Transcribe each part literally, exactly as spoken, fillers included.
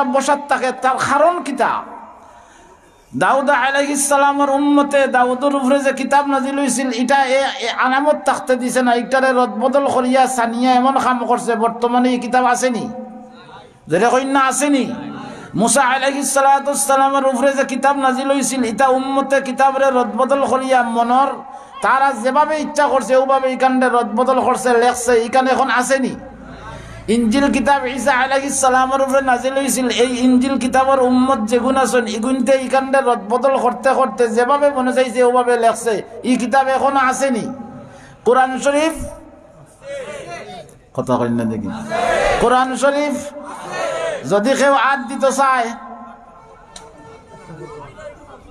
বসাত থাকে, তার কারণ কিতা? দাউদ আলাইহিস সালামর উম্মতে দাউদর উপরে যে কিতাব নাজিল অইছিল, ইটা এ, এ আলামত থাকতে দিছে না, ইটারে রদবদল করিয়া সানিয়া এমন কাম করছে, বর্তমানে ই কিতাব আছেনি? জোরে কইন না, আছেনি? মুসা আলাইহিস সালাতু ওয়াস সালামর উপরে যে কিতাব নাজিল অইছিল, ইটা উম্মতে কিতাবরে রদবদল করিয়া মনর তারা যেভাবে ইচ্ছা করছে, ওভাবে ইখানরে রদবদল করছে, লেখছে, ইখান এখন আছেনি? ইঞ্জিল কিতাব ঈসা আলাইহিস সালামর উপরে নাজিল অইছিল, এই ইঞ্জিল কিতাবর উম্মত যেগুন আছইন, ইগুনতে ইখানরে রদবদল করতে করতে যেভাবে মনে চাইছে, ওভাবে লেখছে, ই কিতাব এখনো আছেনি? কোরআন শরীফ, কথা কইন না দেখি। কোরআন শরীফ যদি কেউ আত দিতো চায়,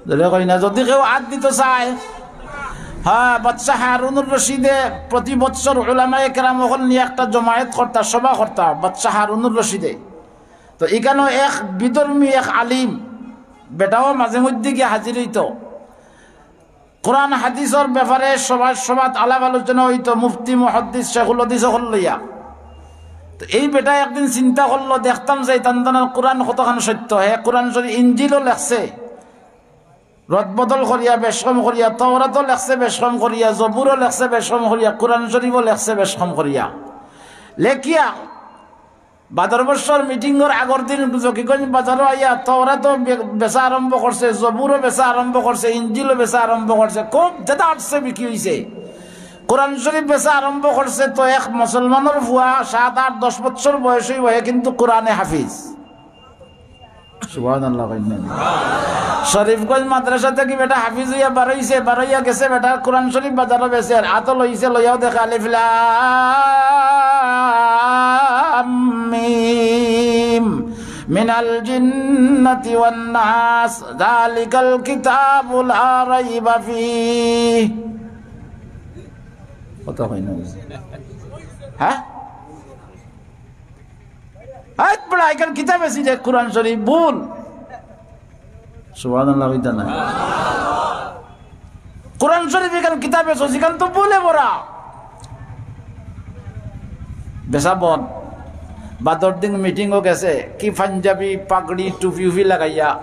জোরে কইন না, যদি কেউ আত দিতো চায়, হ্যাঁ, বাদশা হারুনুর রশিদে প্রতি বৎসর উলামায়ে কেরাম অকল নিয়া একটা জমায়েত করতা, সভা করতা বাদশা হারুনুর রশিদে। তো ইখানো এক বিধর্মী, এক আলিম বেটাও মাঝে মধ্যে গিয়া হাজির অইতো। কোরআন হাদিসর ব্যাপারে সভার সভাত আলাপ আলোচনা অইতো, মুফতি মুহাদ্দিস শেখুল হাদিস অকল লইয়া। তো এই বেটা একদিন চিন্তা করলো, দেখতাম যাই তান তানর কোরআন কতখান সত্য। হে কোরআন শরীফ, ইঞ্জিলও লেখছে রদবদল করিয়া, বেশ কম করিয়া, তওরাতও লেখছে বেশ কম করিয়া, জবুরও লেখছে বেশ কম করিয়া, কোরআন শরীফও লেখছে বেশ কম করিয়া। লেখিয়া বাদর বছর মিটিংর আগর দিন জকিগঞ্জ বাজারো আইয়া তওরাতও বে-, বেচা আরম্ভ করছে, জবুরও বেচা আরম্ভ করছে, ইঞ্জিলও বেচা আরম্ভ করছে, খুব যেটা আটছে বিক্রি অইছে। কোরআন শরীফ বেচা আরম্ভ করছে, তো এক মুসলমানর ফুয়া সাত, আট, দশ বছর বয়স অইবো, হে কিন্তু কোরআনে হাফিজ। সুবহানাল্লাহ কইন না। শরীফগঞ্জ মাদ্রাসা থাকি বেটা হাফিজ অইয়া বারইছে, বারইয়া গেছে, বেটা কোরআন শরীফ বাজারো বেচের, আতো লইছে, লইয়াও দেখে আলিফ লাম মিম মিনাল জিন্নাতি ওয়ান নাস, যালিকাল কিতাবু লা রাইবা ফিহ। কথা কইন না। হ্যাঁ? আইত পড়া, ইখান কিতাব আছে যে কোরআন শরীফ ভুল। সুবহানাল্লাহ কইতা না। কোরআন শরীফ ইখান কিতাব আছে, ইখান তো ভুলে ভরা। বেচা বন্ধ। বাদর দিন মিটিংও গেছে, কি পাঞ্জাবি, পাগড়ি, টুপি উপি লাগাইয়া।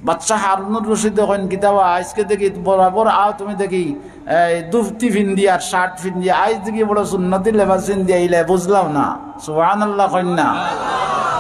বাদশা হারুনুর রশিদে কইন, "কিতা বা, আইজকে দেখি বরাবর আও তুমি দেখি, এই ধুতি ফিন্দিয়া আর শার্ট ফিন্দিয়া, আইজ দেখি বড় সুন্নতি লেবাস ফিন্দিয়া আইলে, বুঝলাম না।" সুবহানাল্লাহ কইন না।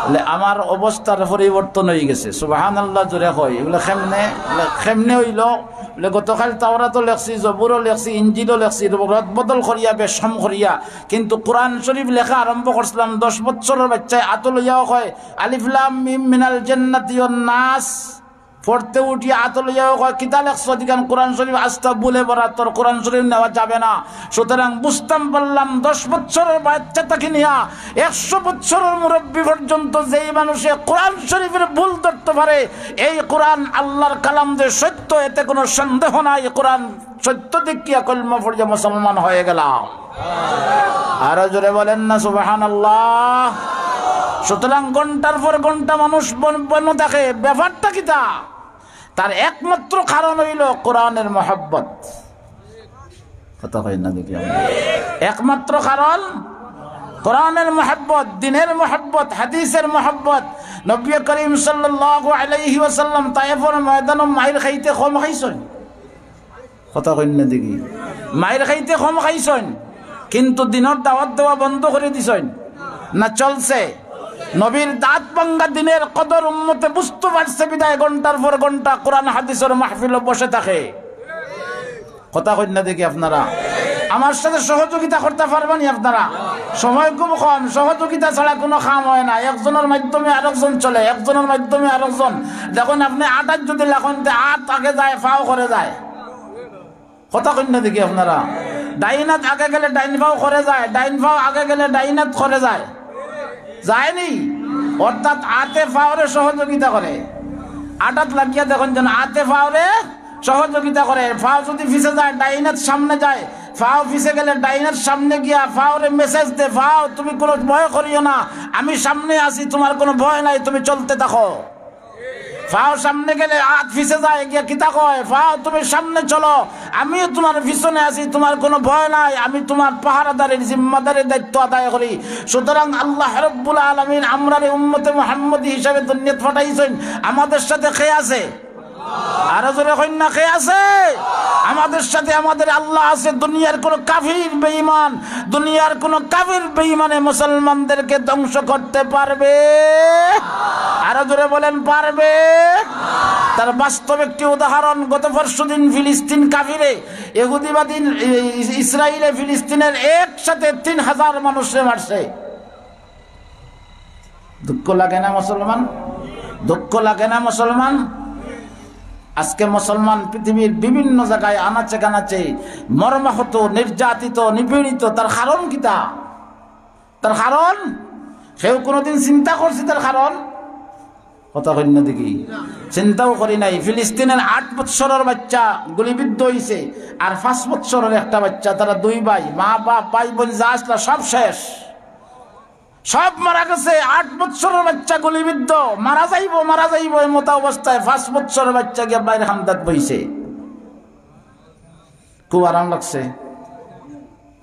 বলে, "আমার অবস্থার পরিবর্তন অইগেছে।" সুবহানাল্লাহ জোরে কই। বলে, "কেমনে?" বলে, "কেমনে অইলো?" বলে, "গতকাইল তাওরাতও লেখছি, জবুরও লেখছি, ইঞ্জিলও লেখছি, রদবদল করিয়া, বেশ কম করিয়া, কিন্তু কোরআন শরীফ লেখা আরম্ভ করছিলাম, দশ বছরর বাইচ্চায় আতো লইয়াও কয়, আলিফ লাম মিম মিনাল জান্নাতি ওয়ান নাস।" পড়তে উঠিয়া আতো লইয়াও কয়, "কিতা লেখছো? ইখান কোরআন শরীফ আস্তা ভুলে ভরা, তোর কোরআন শরীফ নেওয়া যাবে না।" সুতরাং বুঝতাম পারলাম, দশ বছরর বাইচ্চা থাকি নিয়া একশো বছরর মুরব্বি পর্যন্ত যেই মানুষে কোরআন শরীফের ভুল ধরতে পারে, এই কোরআন আল্লাহর কালাম যে সত্য, এতে কোনো সন্দেহ নাই। কোরআন সত্য দেখিয়া কলমা পড়িয়া মুসলমান হয়ে গেলাম। আরো জোরে বলেন না সুবহানাল্লাহ। সুতরাং ঘন্টার পর ঘন্টা মানুষ বন-, বন্য থাকে, ব্যাপারটা কিতা? তার একমাত্র কারণ অইলো কোরআনের মহব্বত। কথা কই না দেখি আমরা। একমাত্র কারণ কোরআনের মহব্বত, দ্বীনের মহব্বত, হাদিসের মহব্বত। নবী করিম সাল্লাল্লাহু আলাইহি ওয়াসাল্লাম তায়েফর ময়দানো মাইর খাইতে কম খাইছইন। কথা কইন না দেখি। মাইর খাইতে কম খাইছইন, কিন্তু দ্বীনর দাওয়াত দেওয়া বন্ধ করি দিছইন না? চলছে। নবীর দাঁত ভাঙ্গা দ্বীনের কদর উম্মতে বুঝতে পারছে বিধায় ঘন্টার পর ঘন্টা কোরআন হাদিসর মাহফিলো বসে থাকে। কথা কইন না দেখি আপনারা। আমার সাথে সহযোগিতা করতা পারবা নি আপনারা? সময় খুব কম, সহযোগিতা ছাড়া কোনো কাম হয় না। একজনর মাধ্যমে আরেকজন চলে, একজনর মাধ্যমে আরেকজন। দেখইন, আপনে আটাত যদি লাখইন, তে আত আগে যায়, পাও করে যায়। কথা কইন না দেখি আপনারা। ডাইন আত আগে গেলে ডাইন পাও করে যায়, ডাইন পাও আগে গেলে ডাইন আত করে যায়। যায়নি? অর্থাৎ আতে পাওরে সহযোগিতা করে। আটাত লাগিয়া দেখইন যেন আতে পাওরে সহযোগিতা করে। পাও যদি পিছে যায়, ডাইন আত সামনে যায়। পাও পিছে গেলে ডাইন আত সামনে গিয়া পাওরে মেসেজ দে, "পাও, তুমি কোনো ভয় করিও না, আমি সামনে আছি, তোমার কোনো ভয় নাই, তুমি চলতে থাকো।" পাও সামনে গেলে আত পিছে যায়, গিয়া কিতা কয়, "পাও তুমি সামনে চলো, আমিও তুমার পিছনে আছি, তুমার কুনু ভয় নাই, আমি তুমার পাহারাদারির জিম্মাদারি দায়িত্ব আদায় করি।" সুতরাং আল্লাহ রাব্বুল আলামিন আমরারে উম্মতে মুহাম্মদী হিসাবে দুনিয়াত পাঠাইছইন, আমাদের সাথে কে আছে? আরো জোরে কইন না, কে আছে? আমাদের সাথে আমাদের আল্লাহ আছে। দুনিয়ার কোন কাফির বেঈমান, দুনিয়ার কোন কাফির বেঈমানে মুসলমানদেরকে ধ্বংস করতে পারবে? আরো জোরে বলেন, পারবে। তার বাস্তব একটি উদাহরণ, গত পরশুদিন ফিলিস্তিন কাফিরে, ইহুদিবাদী ইসরায়েলে ফিলিস্তিনের একসাথে তিন হাজার মানুষরে মারছে। দুঃখ লাগে না মুসলমান? দুঃখ লাগে না মুসলমান? আজকে মুসলমান পৃথিবীর বিভিন্ন জায়গায় আনাচে কানাচে মর্মাহত, নির্যাতিত, নিপীড়িত। তার কারণ কিতা? তার কারণ কেউ কোনোদিন চিন্তা করছে তার কারণ? কথা কইন না দেখি। চিন্তাও করি নাই। ফিলিস্তিনের আট বৎসরের বাচ্চা গুলিবিদ্ধ হইছে, আর পাঁচ বৎসরের একটা বাচ্চা, তারা দুই ভাই, মা বাপ, ভাই বোন যা আসলা সব শেষ। সব মারা গেছে। আট বৎসরের বাচ্চা গুলিবিদ্ধ, মারা যাইবো, মারা যাইবো, এমতা অবস্থায় পাঁচ বৎসরের বাচ্চা গিয়া বাইরে কান্দাত বইছে। খুব আরাম লাগছে।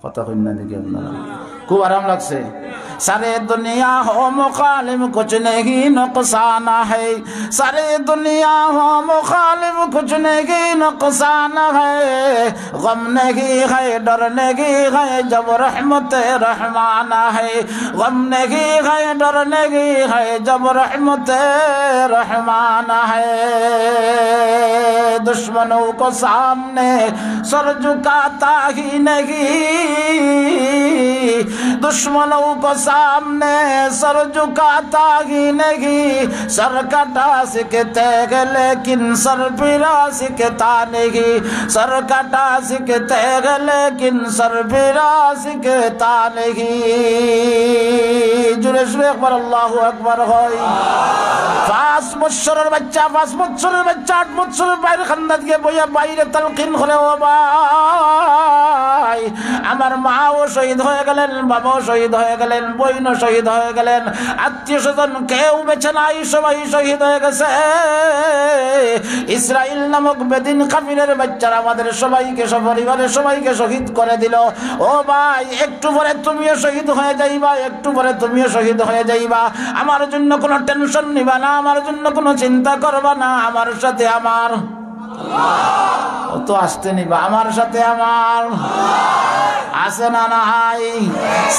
কথা কইন না দেখি আপনারা। খুব আরাম লাগছে। ساری دنیا ہو مخالف کچھ نہیں نقصان ہے، ساری دنیا ہو مخالف کچھ نہیں نقصان ہے، غم نہیں ہے، ڈر نہیں ہے، جب رحمت رحمان ہے۔ غم نہیں ہے، ڈر نہیں ہے، جب رحمت رحمان ہے۔ دشمنوں کو سامنے سر جھکاتا ہی نہیں، دشمنوں کو سامنے سر جھکاتا ہی نہیں، سر کٹا سکتے ہیں لیکن سر پھرا سکتا نہیں، سر کٹا سکتے ہیں لیکن سر پھرا سکتا نہیں। জোরে জোরে একবার আল্লাহু আকবার কই। পাঁচ বছরের বাচ্চা, পাঁচ বছরের বাচ্চা, আট বছরের বাইরে কান্দাত গিয়া বইয়া বাইরে তালকিন করে, "ও ভাই, আমার মাও শহীদ হয়ে গেলেন, বাবাও শহীদ হয়ে গেলেন, বইনও শহীদ হয়ে গেলেন, আত্মীয় স্বজন কেউ বেঁচে নাই, সবাই শহীদ হয়ে গেছে।" ইসরাইল নামক বেদিন কাফিরের বাচ্চারা আমাদের সবাইকে, সপরিবারের সবাইকে শহীদ করে দিল। ও ভাই, একটু পরে তুমিও শহীদ হয়ে যাইবা, একটু পরে তুমিও শহীদ হয়ে যাইবা। আমার জন্য কোনো টেনশন নিবা না, আমার জন্য কোনো চিন্তা করবা না। আমার সাথে আমার, ও তো আসতে নিবা, আমার সাথে আমার আছে না নাই?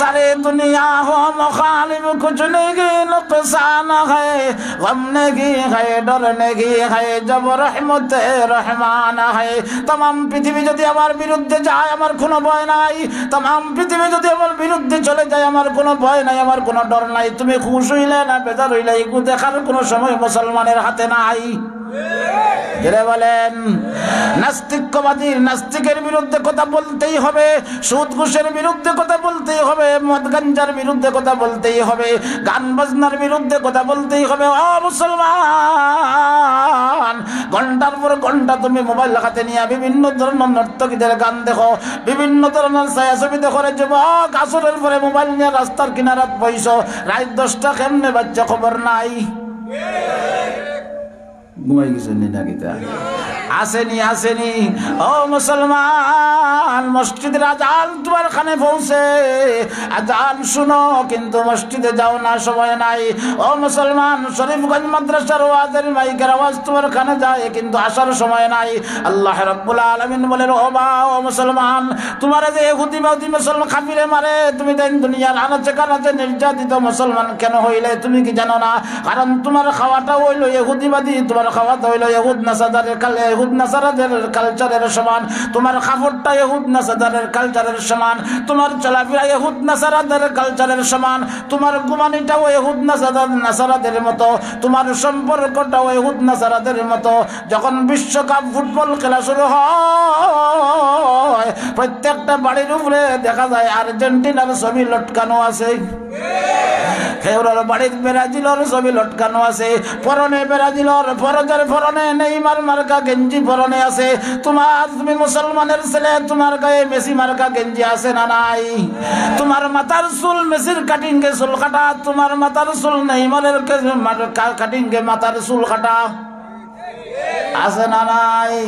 ساری دنیا ہو مخالف کچھ نہیں نقصان ہے، غم نہیں ہے، ڈر نہیں ہے، جب رحمت رحمان ہے۔ তামাম পৃথিবী যদি আমার বিরুদ্ধে যায়, আমার কোনো ভয় নাই। তামাম পৃথিবী যদি আমার বিরুদ্ধে চলে যায়, আমার কোনো ভয় নাই, আমার কোনো ডর নাই। তুমি খুশ হইলে না বেজার হইলে, এগু দেখার কোনো সময় মুসলমানের হাতে নাই। জোরে বলেন। নাস্তিক্যবাদীর, নাস্তিকের বিরুদ্ধে কথা বলতেই হবে, সুদ ঘুষের বিরুদ্ধে কথা বলতেই হবে, মদ গাঞ্জার বিরুদ্ধে কথা বলতেই হবে, গান বাজনার বিরুদ্ধে কথা বলতেই হবে। ও মুসলমান, ঘন্টার পর ঘন্টা তুমি মোবাইল হাতে নিয়া বিভিন্ন ধরনের নর্তকীদের গান দেখো, বিভিন্ন ধরনের ছায়াছবি দেখো রে যুবক। আসরের পরে মোবাইল নিয়া রাস্তার কিনারাত বইছো, রাইত দশটা কেমনে বাজছে খবর নাই। ঘুমাই গেছইন নি না কিতা? আসেনি, আসেনি। ও মুসলমান, মসজিদের আজান তোমার কানে পৌঁছে, আজান শুনো, কিন্তু মসজিদে যাও না, সময় নাই। ও মুসলমান, শরীফগঞ্জ মাদ্রাসার ওয়াজের মাইকের আওয়াজ তোমার কানে যায়, কিন্তু আসার সময় নাই। আল্লাহ রাব্বুল আলামিন বলেন, "ও বা, ও মুসলমান, তোমারে যে ইহুদি বাদী মুসলমান কাফিরে মারে, তুমি তাইন দুনিয়ার আনাচে কানাচে নির্যাতিত মুসলমান কেন হইলে তুমি কি জানো না? কারণ তোমার খাওয়াটা হইল ইহুদিবাদী, তোমার খাওয়াটা হইল ইহুদ নাসারাদের কাল-, ইহুদ নাসারাদের কালচারের সমান, তোমার কাপড়টা ইহুদ নাসারাদের কালচারের সমান, তোমার চলাফেরা ইহুদ নাসারাদের কালচারের সমান, তোমার ঘুমানিটাও ইহুদ নাসারাদ-, নাসারাদের মতো, তোমার সম্পর্কটাও ইহুদ নাসারাদের মতো।" যখন বিশ্বকাপ ফুটবল খেলা শুরু হয়, প্রত্যেকটা বাড়ির উপরে দেখা যায় আর্জেন্টিনার ছবি লটকানো আছে। কেউরর বাড়িত ব্রাজিলর ছবি লটকানো আছে, পরনে ব্রাজিলর, ফরজের পরনে নেইমার মার্কা গেঞ্জি পরনে আছে। তোমার, তুমি মুসলমানের ছেলে, তোমার গায়ে মেসি মার্কা গেঞ্জি আছে না নাই? তোমার মাথার চুল মেসির কাটিংয়ে চুল কাটা, তোমার মাথার চুল নেইমারের কে-, মার-, কা-, কাটিংয়ে মাথার চুল কাটা। আছে না নাই?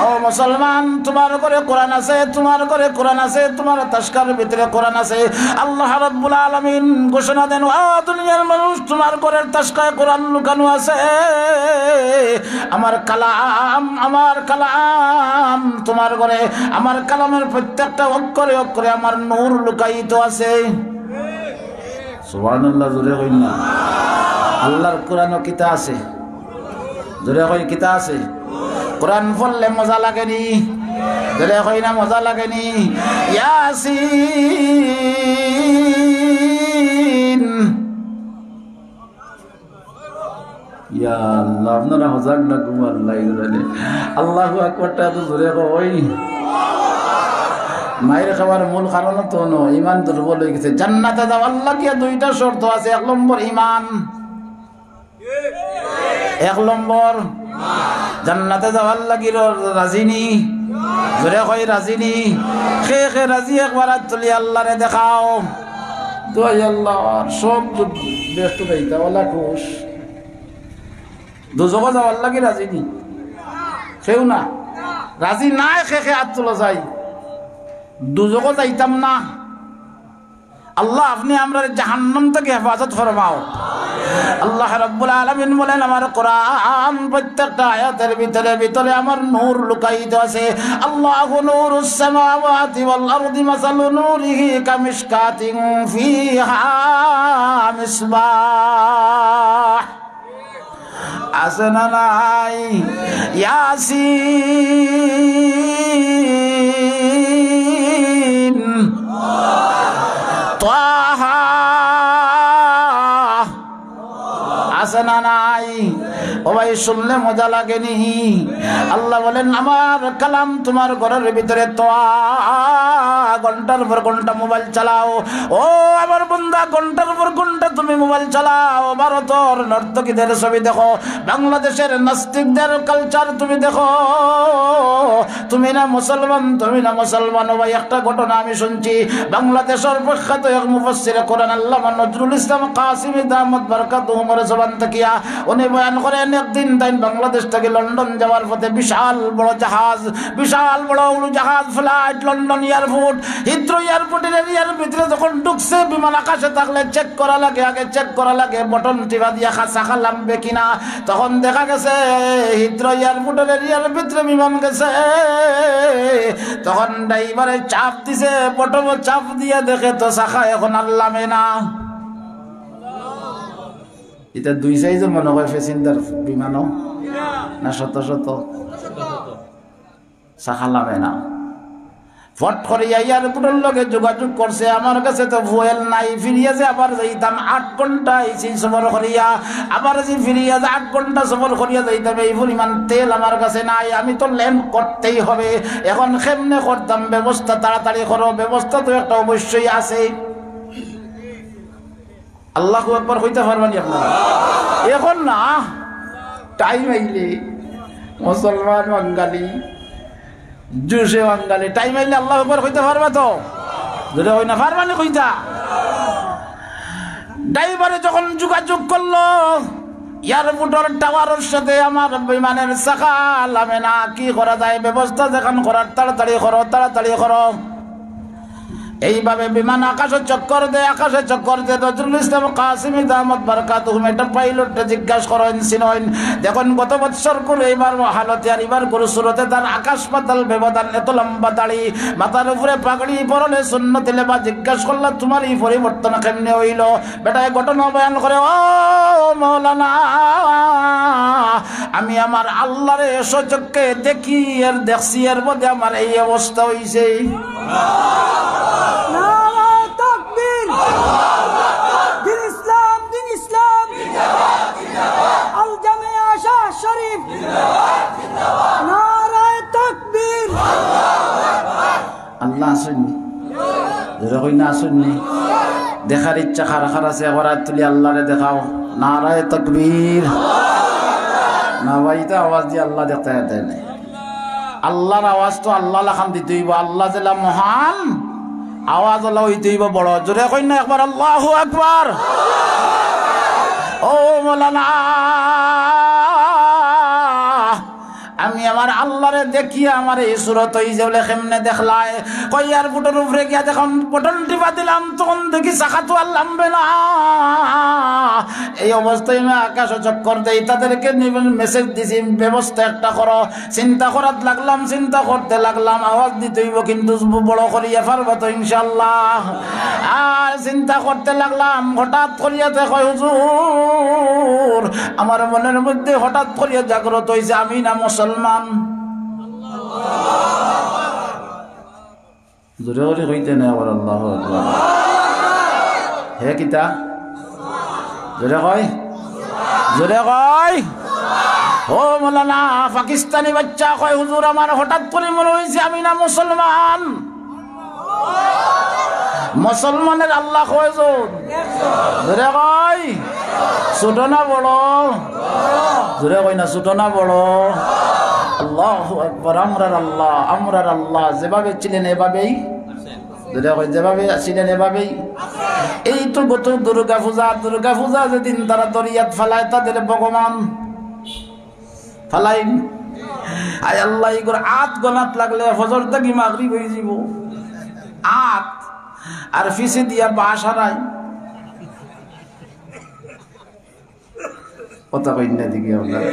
ও মুসলমান, তুমার ঘরে কোরআন আছে, তুমার ঘরে কোরআন আছে, তুমার তাসকার ভিতরে কোরআন আছে। আল্লাহ রাব্বুল আলামিন ঘোষণা দেন, "ও দুনিয়ার মানুষ, তুমার ঘরের তাসকায় কোরআন লুকানো আছে। আমার কালাম, আমার কালাম তুমার ঘরে, আমার কালামের প্রত্যেকটা অক্ষরে অক্ষরে আমার নূর লুকায়িত আছে।" সুবহানাল্লাহ, জোরে কইন না। আল্লাহর কোরআনো কিতা আছে? জোরে কই, কিতা আছে? কোরআন পড়লে মজা লাগেনি? জোরে কই না, মজা লাগেনি? ইয়াসিন। ইয়া আল্লাহ, আপনারা হজাগ না ঘুমার লাইন জানে। আল্লাহু আকবারটা এত জোরে কই। মাইর খাওয়ার মূল কারণ তো ন, ইমান দুর্বল অই গেছে। জান্নাতে যাওয়ার লাগিয়া দুইটা শর্ত আছে। এক নম্বর ইমান, এক নম্বর, জান্নাতে যাওয়ার লাগি র-, রাজি নি? জোরে কই, রাজি নি? কে কে রাজি একবার আত তুলি আল্লাহরে দেখাও। দোয়াই আল্লাহ, আর সব তো বেহেস্তো যাইতা, ওলা খুশ। দুজখো যাওয়ার লাগি রাজি নি? কেউ না? রাজি নাই, কে কে আত তুলো যাই। দুজখো যাইতাম না। আল্লাহ, আপনি আমরারে জাহান্নাম থাকি হেফাজত ফরমাও। আল্লাহ রাব্বুল আলামিন বলেন, আমার কোরআন প্রত্যেকটা আয়াতের ভিতরে ভিতরে আমার নূর লুকায়িত আছে। আল্লাহু নূরুস সামাওয়াতি ওয়াল আরদি, মাসালু নূরিহি কামিশকাতিন ফিহা মিসবাহ। আছে না নাই? ইয়াসিন, তাহা। আছে না নাই? ও ভাই, শুনলে মজা লাগেনি? আল্লাহ বলেন, আমার কালাম তুমার ঘরের ভিতরে, তো ঘন্টার পর ঘন্টা মোবাইল চালাও। ও আমার বান্দা, ঘন্টার পর ঘন্টা তুমি মোবাইল চালাও, ভারতর নর্তকীদের ছবি দেখো, বাংলাদেশের নাস্তিকদের কালচার তুমি দেখো। তুমি না মুসলমান, তুমি না মুসলমান। ও ভাই, একটা ঘটনা আমি শুনছি, বাংলাদেশের প্রখ্যাত এক মুফাসসিরে কোরআন আল্লামা নজরুল ইসলাম কাসিমী দামাত বারাকাতুহুমর জবান থাকিয়া উনি বয়ান করেন, একদিন তাইন বাংলাদেশ থাকি লন্ডন যাওয়ার পথে বিশাল বড় জাহাজ, বিশাল বড় উড়োজাহাজ, ফ্লাইট, লন্ডন এয়ারপোর্ট, হিথ্রো এয়ারপোর্টের এরিয়ার ভিতরে যখন ঢুকছে, বিমান আকাশে থাকলে চেক করা লাগে, আগে চেক করা লাগে, বটন টিপা দিয়া খা-, চাকা লামবে কিনা। তখন দেখা গেছে হিথ্রো এয়ারপোর্টের এরিয়ার ভিতরে বিমান গেছে। তখন ড্রাইভারে চাপ দিছে, বটমো চাপ দিয়া দেখে তো চাকা এখন আর লামে না। ইতা দুই সাইজর মনে হয় প্যাসেঞ্জার বিমানও না, শত শত চাকা লামে না। ফট করিয়া এয়ারপোর্টর লগে যোগাযোগ করছে, আমার কাছে তো ফুয়েল নাই, ফিরিয়া যে আবার যাইতাম, আট ঘন্টা আইছি সফর করিয়া, আবার যে ফিরিয়া যে আট ঘন্টা সফর করিয়া যাইতাম, এই পরিমাণ তেল আমার কাছে নাই, আমি তো ল্যান্ড করতেই হবে। এখন কেমনে করতাম? ব্যবস্থা তাড়াতাড়ি করো, ব্যবস্থা তো একটা অবশ্যই আছে। আল্লাহু আকবার কইতা পারবা নি আপনারা? এখন না, টাইম আইলে মুসলমান বাঙালি, জোশে বাঙালি, টাইম আইলে আল্লাহু আকবার কইতা পারবা তো? জোরে কই না, পারবা নি কইতা? ড্রাইভারে যখন যোগাযোগ করলো, এয়ারপোর্টর টাওয়ারর সাথে আমার বিমানের চাকা লামে না, কি করা যায়? ব্যবস্থা যেখান করার তাড়াতাড়ি করো, তাড়াতাড়ি করো। এইভাবে বিমান আকাশে চক্কর দেয়, আকাশে চক্কর দেয়। নজরুল ইসলাম কাসিমী দামাত বারাকাতুহুম একটা পাইলটরে জিজ্ঞাসা করইন, চিনইন, দেখইন গত বছর কোন এইবার হালতে আর এইবার কোন সুরতে, তার আকাশ পাতাল ব্যবধান, এত লম্বা দাড়ি, মাথার উপরে পাগড়ি, পরনে সুন্নতি লেবাস। জিজ্ঞাসা করলা, "তোমার এই পরিবর্তন কেমনে হইল?" বেটায় ঘটনা বয়ান করে, "ও মৌলানা, আমি আমার আল্লাহরে স্বচক্ষে দেখি, এর দেখছি, এর মধ্যে আমার এই অবস্থা হইছে।" নারায়ে তাকবীর। দিন ইসলাম, দিন ইসলাম। আল জামিয়া শাহ শরীফ। নারায়ে তাকবীর। আল্লাহ আছইন নি? জোরে কই না, আছইন নি? দেখার ইচ্ছা কার কার আছে, একবার আত তুলি আল্লাহরে দেখাও। নারায়ে তাকবীর। না ভাই, ইতা আওয়াজ দি আল্লাহ দেখতা পারতায় নায়। আল্লাহর আওয়াজ তো আল্লাহ লাখান দিতে অইবো। আল্লাহ যেলা মহান, আওয়াজ অলা অইতে অইবো বড়। জোরে কই না একবার, আল্লাহু আকবার। ও মৌলানা, আল্লারে দেখিয়া আমার এই সুরত অইছে বলে কেমনে দেখলায়? কয়, "এয়ারপোর্টর উপরে গিয়া যখন বটন টিপা দিলাম, তখন দেখি চাকাত আর লামবে না।" এই অবস্থায় আমি আকাশো চক্কর দেই, তাদেরকে নিবেন মেসেজ দিছি, "ব্যবস্থা একটা করো।" চিন্তা করাত লাগলাম, চিন্তা করতে লাগলাম, আওয়াজ দিতে অইবো, কিন্তু বড় করিয়া পারবা তো ইনশাআল্লাহ। আর চিন্তা করতে লাগলাম, হঠাৎ করিয়া দেখো, হুজুর, আমার মনের মধ্যে হঠাৎ করিয়া জাগ্রত অইছে, আমি না মুসলমান। জোরে করি কইতা নায় আবার, আল্লাহু আকবার। হে কিতা? জোরে কয়, জোরে কয়। ও মৌলানা, পাকিস্তানি বাচ্চা কয়, "হুজুর, আমার হঠাৎ করি মনে অইছে আমি না মুসলমান।" মুসলমানের আল্লাহ কয়জন? জোরে কয়। ছোট না বড়? জোরে কয় না, ছোট না বড়? আল্লাহু আকবার। আমরার আল্লাহ, আমরার আল্লাহ যেভাবে ছিলেন এভাবেই, জোরে কয়, যেভাবে ছিলেন এভাবেই। এই তো গত দুর্গা পূজা, দুর্গা পূজা যেদিন তারা দরিয়াত ফালায় তাদের ভগবান ফালাইন। আয় আল্লাহ, ইগুর আত গনাত লাগলে ফজর থাকি মাগরিব অইযিবো। আত। আর পিছে দিয়া বাঁশ হারাই। কথা কইন না দেখি আপনারা।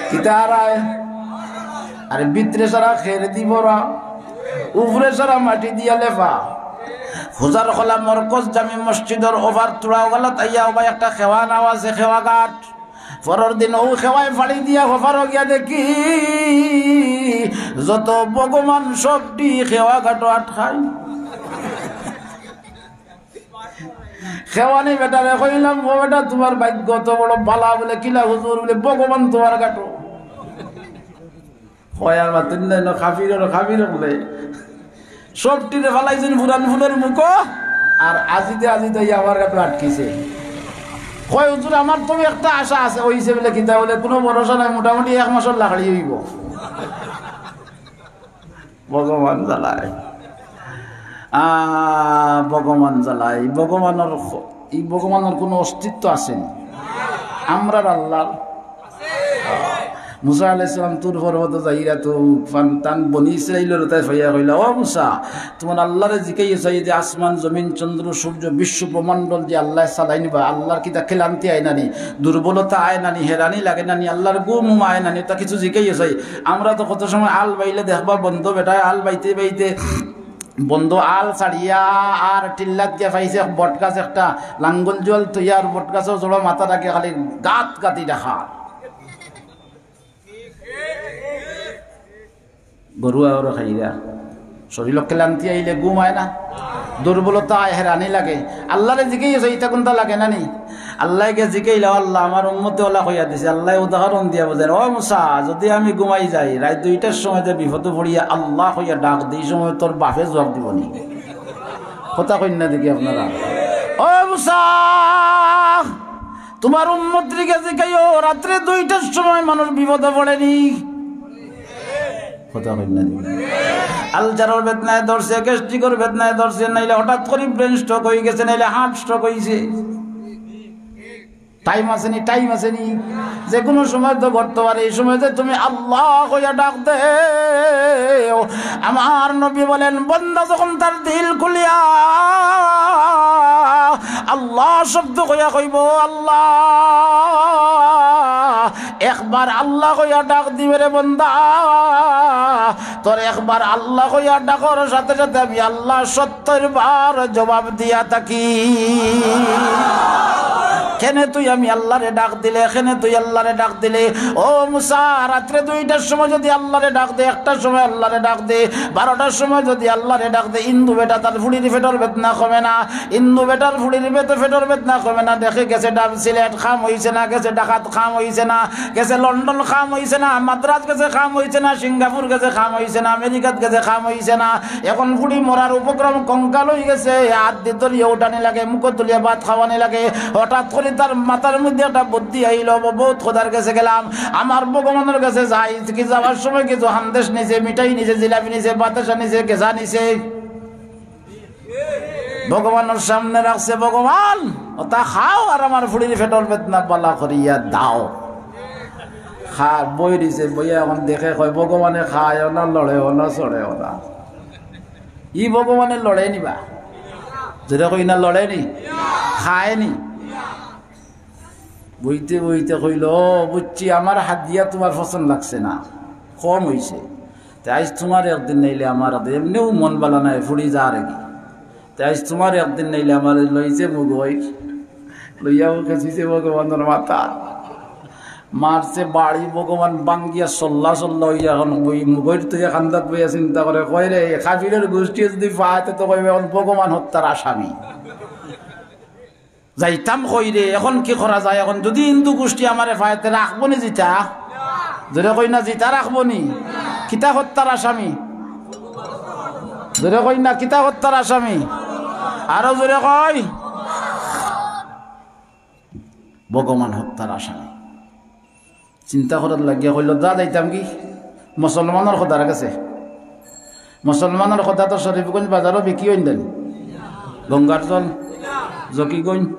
কিতা হারায়? আরে ভিতরে সারা খের দি ভরা, উপরে সারা মাটি দিয়া লেপা। হুজারখলা মরকজ জামি মসজিদর ওভার তুড়া ওগালাত আইয়া ওবায় একটা খেওয়া নাও আছে, খেওয়া ঘাট। পরর দিন অউ খেওয়ায় ফাড়ি দিয়া হফারো গিয়া দেখি যত ভগবান সবটি খেওয়া ঘাটো আটকাই। খেওয়ানি বেটারে কইলাম, "ও বেটা, তুমার ভাগ্য তো বড় ভালা।" বলে, "কিলা হুজুর?" বলে, "ভগবান তুমার ঘাটো।" কয় আর মাতুন না, না, কাফির আর কাফির বলে। সবটিরে ফালাইছইন পুরান ফুলর মুখো, আর আজিতে আজিতে ইয়া আমার ঘাটো আটকিছে। কয়, "হুজুর, আমার তো একটা আশা আছে, অইছে।" বলে, "কিতা?" বলে, "কুনু ভরসা নাই, মোটামুটি এক মাসর লাকড়ি অইবো।" ভগবান জ্বালায়। আ, ভগবান জ্বালায়। ভগবানর খ-, ই ভগবানর কুনু অস্তিত্ব আছে নি? আমরার আল্লাহর। মুসা আলাইহিস সালাম তুর পর্বতো যাইরা তো ফান-, তান বনি ইসরাইলর তাই ফাইয়া কইলা, "ও মুসা, তুমার আল্লাহরে জিকাইয়া চাই যে আসমান, জমিন, চন্দ্র, সূর্য, বিশ্ব ব্রহ্মাণ্ডল যে আল্লায় চালাইন বা আল্লাহর কিতা ক্লান্তি আয় না নি, দুর্বলতা আয় না নি, হেরানি লাগে না নি, আল্লাহর ঘুম উম আয় না নি, তা কিছু জিকাইয়া চাই।" আমরা তো কত সময় আল বাইলে দেখবা, বন্দ বেটায় আল বাইতে বাইতে বন্দ আল ছাড়িয়া আর টিল্লাত গিয়া পাইছে এক বট গাছ একটা, লাঙ্গল জুয়াল থইয়া আর বট গাছর জড়ো মাথা রাখে খালি গাত গাতি দেখা। গরু আওরে খাইরা। শরীরো ক্লান্তি আইলে ঘুম আয় না, দুর্বলতা আয়, হেরানি লাগে। আল্লাহরে জিকাইয়া চাই, "ইতা কুনতা লাগে না নি?" আল্লায় গিয়া জিকাইলা, "আল্লাহ, আমার উম্মতে অলা কইয়া দিছে।" আল্লায় উদাহরণ দিয়া বুঝাইন, "ও মুসা, যুদি আমি ঘুমাই যাই, রাইত দুইটার সময় যে বিপদো পড়িয়া আল্লাহ কইয়া ডাক দেই, ই সময় তোর বাপে জুয়াপ দিবো নি?" কথা কইন না দেখি আপনারা। "ও মুসা, তুমার উম্মতরে গিয়া জিকাইও, রাত্রে দুইটার সময় মানুষ বিপদো পড়ে নি?" কথা কইন না দেখি। আলসারর বেদনায় ধরছে, গ্যাস্ট্রিকর বেদনায় ধরছে, নাইলে হঠাৎ করি ব্রেন স্ট্রোক অইগেছে, নাইলে হার্ট স্ট্রোক অইছে। টাইম আছে নি, টাইম আছে নি? যেকুনু সময় তো ঘটতো পারে। ই সময় যে তুমি আল্লাহ কইয়া ডাক দেও, আমার নবী বলেন, বন্দা যখন তার দিল খুলিয়া আল্লাহ শব্দ কইয়া কইবো, "আল্লাহ", একবার আল্লাহ কইয়া ডাক দিবে রে বন্দা, তোর একবার আল্লাহ কইয়া ডাকর সাথে সাথে আমি আল্লাহ সত্তর বার জবাব দিয়া থাকি। কেনে তুই আমি আল্লাহরে ডাক দিলে, কেনে তুই আল্লাহরে ডাক দিলে? ও মুসা, রাত্রে দুইটার সময় যুদি আল্লাহরে ডাক দে, একটার সময় আল্লাহরে ডাক দে, বারোটার সময় যুদি আল্লাহরে ডাক দে, হিন্দু বেটা তার ফুড়ির পেটর বেদনা কমে না, হিন্দু বেটার ফুড়ির পেটর বেদনা কমে না। দেখে গেছে ডাব সিলেট, কাম অইছে না, গেছে ঢাকাত, কাম অইছে না, গেছে লন্ডন, কাম অইছে না, মাদ্রাজ গেছে, কাম অইছে না, সিঙ্গাপুর গেছে, কাম অইছে না, আমেরিকাত গেছে, কাম অইছে না। এখন ফুড়ি মরার উপক্রম, কঙ্কাল অইগেছে, আত দি ধরিয়া উঠানি লাগে, মুখো তুলিয়া ভাত খাওয়ানি লাগে। হঠাৎ করি তার মাথার মধ্যে একটা বুদ্ধি আইলো, "ব-, বউত খোদার গেছে গেলাম, আমার ভগবানর গেছে যাই।" কি যাওয়ার সময় কিছু হান্দেশ নিছে, মিঠাই নিছে, জিলাপি নিছে, বাতাসা নিছে, গেজা নিছে। ভগবানর সামনে রাখছে, "ভগবান, ওটা খাও আর আমার ফুড়ির পেটর বেদনা বালা করিয়া দাও।" খা-, বই রইছে, বইয়া এখন দেখে কয়, "ভগবানে খায়ও না, লড়েও না, চড়েও না।" ই ভগবানে লড়ে নি বা? জোরে কই না, লড়ে নি? খায় নি? বইতে বইতে কইল, "ও, বুঝছি, আমার হাদিয়া তুমার পছন্দ লাগছে না, কম অইছে। তে আইজ তুমার একদিন নাইলে আমার একদিন, এমনেও মন বালা নাই, ফুড়ি যার কি।" তে আইজ তুমার একদিন নাইলে আমার লইছে মুগই, লইয়া মুখে ছুঁইছে ভগবানর মাথা। মারছে বাড়ি, ভগবান বাঙ্গিয়া সল্লা সল্লা অইয়া এখন ওই মুগইর তুই কান্দাত বইয়া চিন্তা করে, কয় রে, কাফিরের গোষ্ঠী যদি পায়, তে তো কইবে এখন ভগবান হত্যার আসামি। যাইতাম কই রে, এখন কি করা যায়? এখন যদি হিন্দু গোষ্ঠী আমারে পায়, তে রাখবো নি জিতা? জোরে কই না, জিতা রাখবো নি? কিতা হত্যার আসামি? জোরে কই না, কিতা হত্যার আসামি? আরো জোরে কই। ভগবান হত্যার আসামি। চিন্তা করার লাগিয়া কইল, "যা, যাইতাম কি মুসলমানর খোদার কাছে?" মুসলমানর খোদা তো শরীফগঞ্জ বাজারও বিক্রি অইন দেন, গঙ্গারজল, জকিগঞ্জ,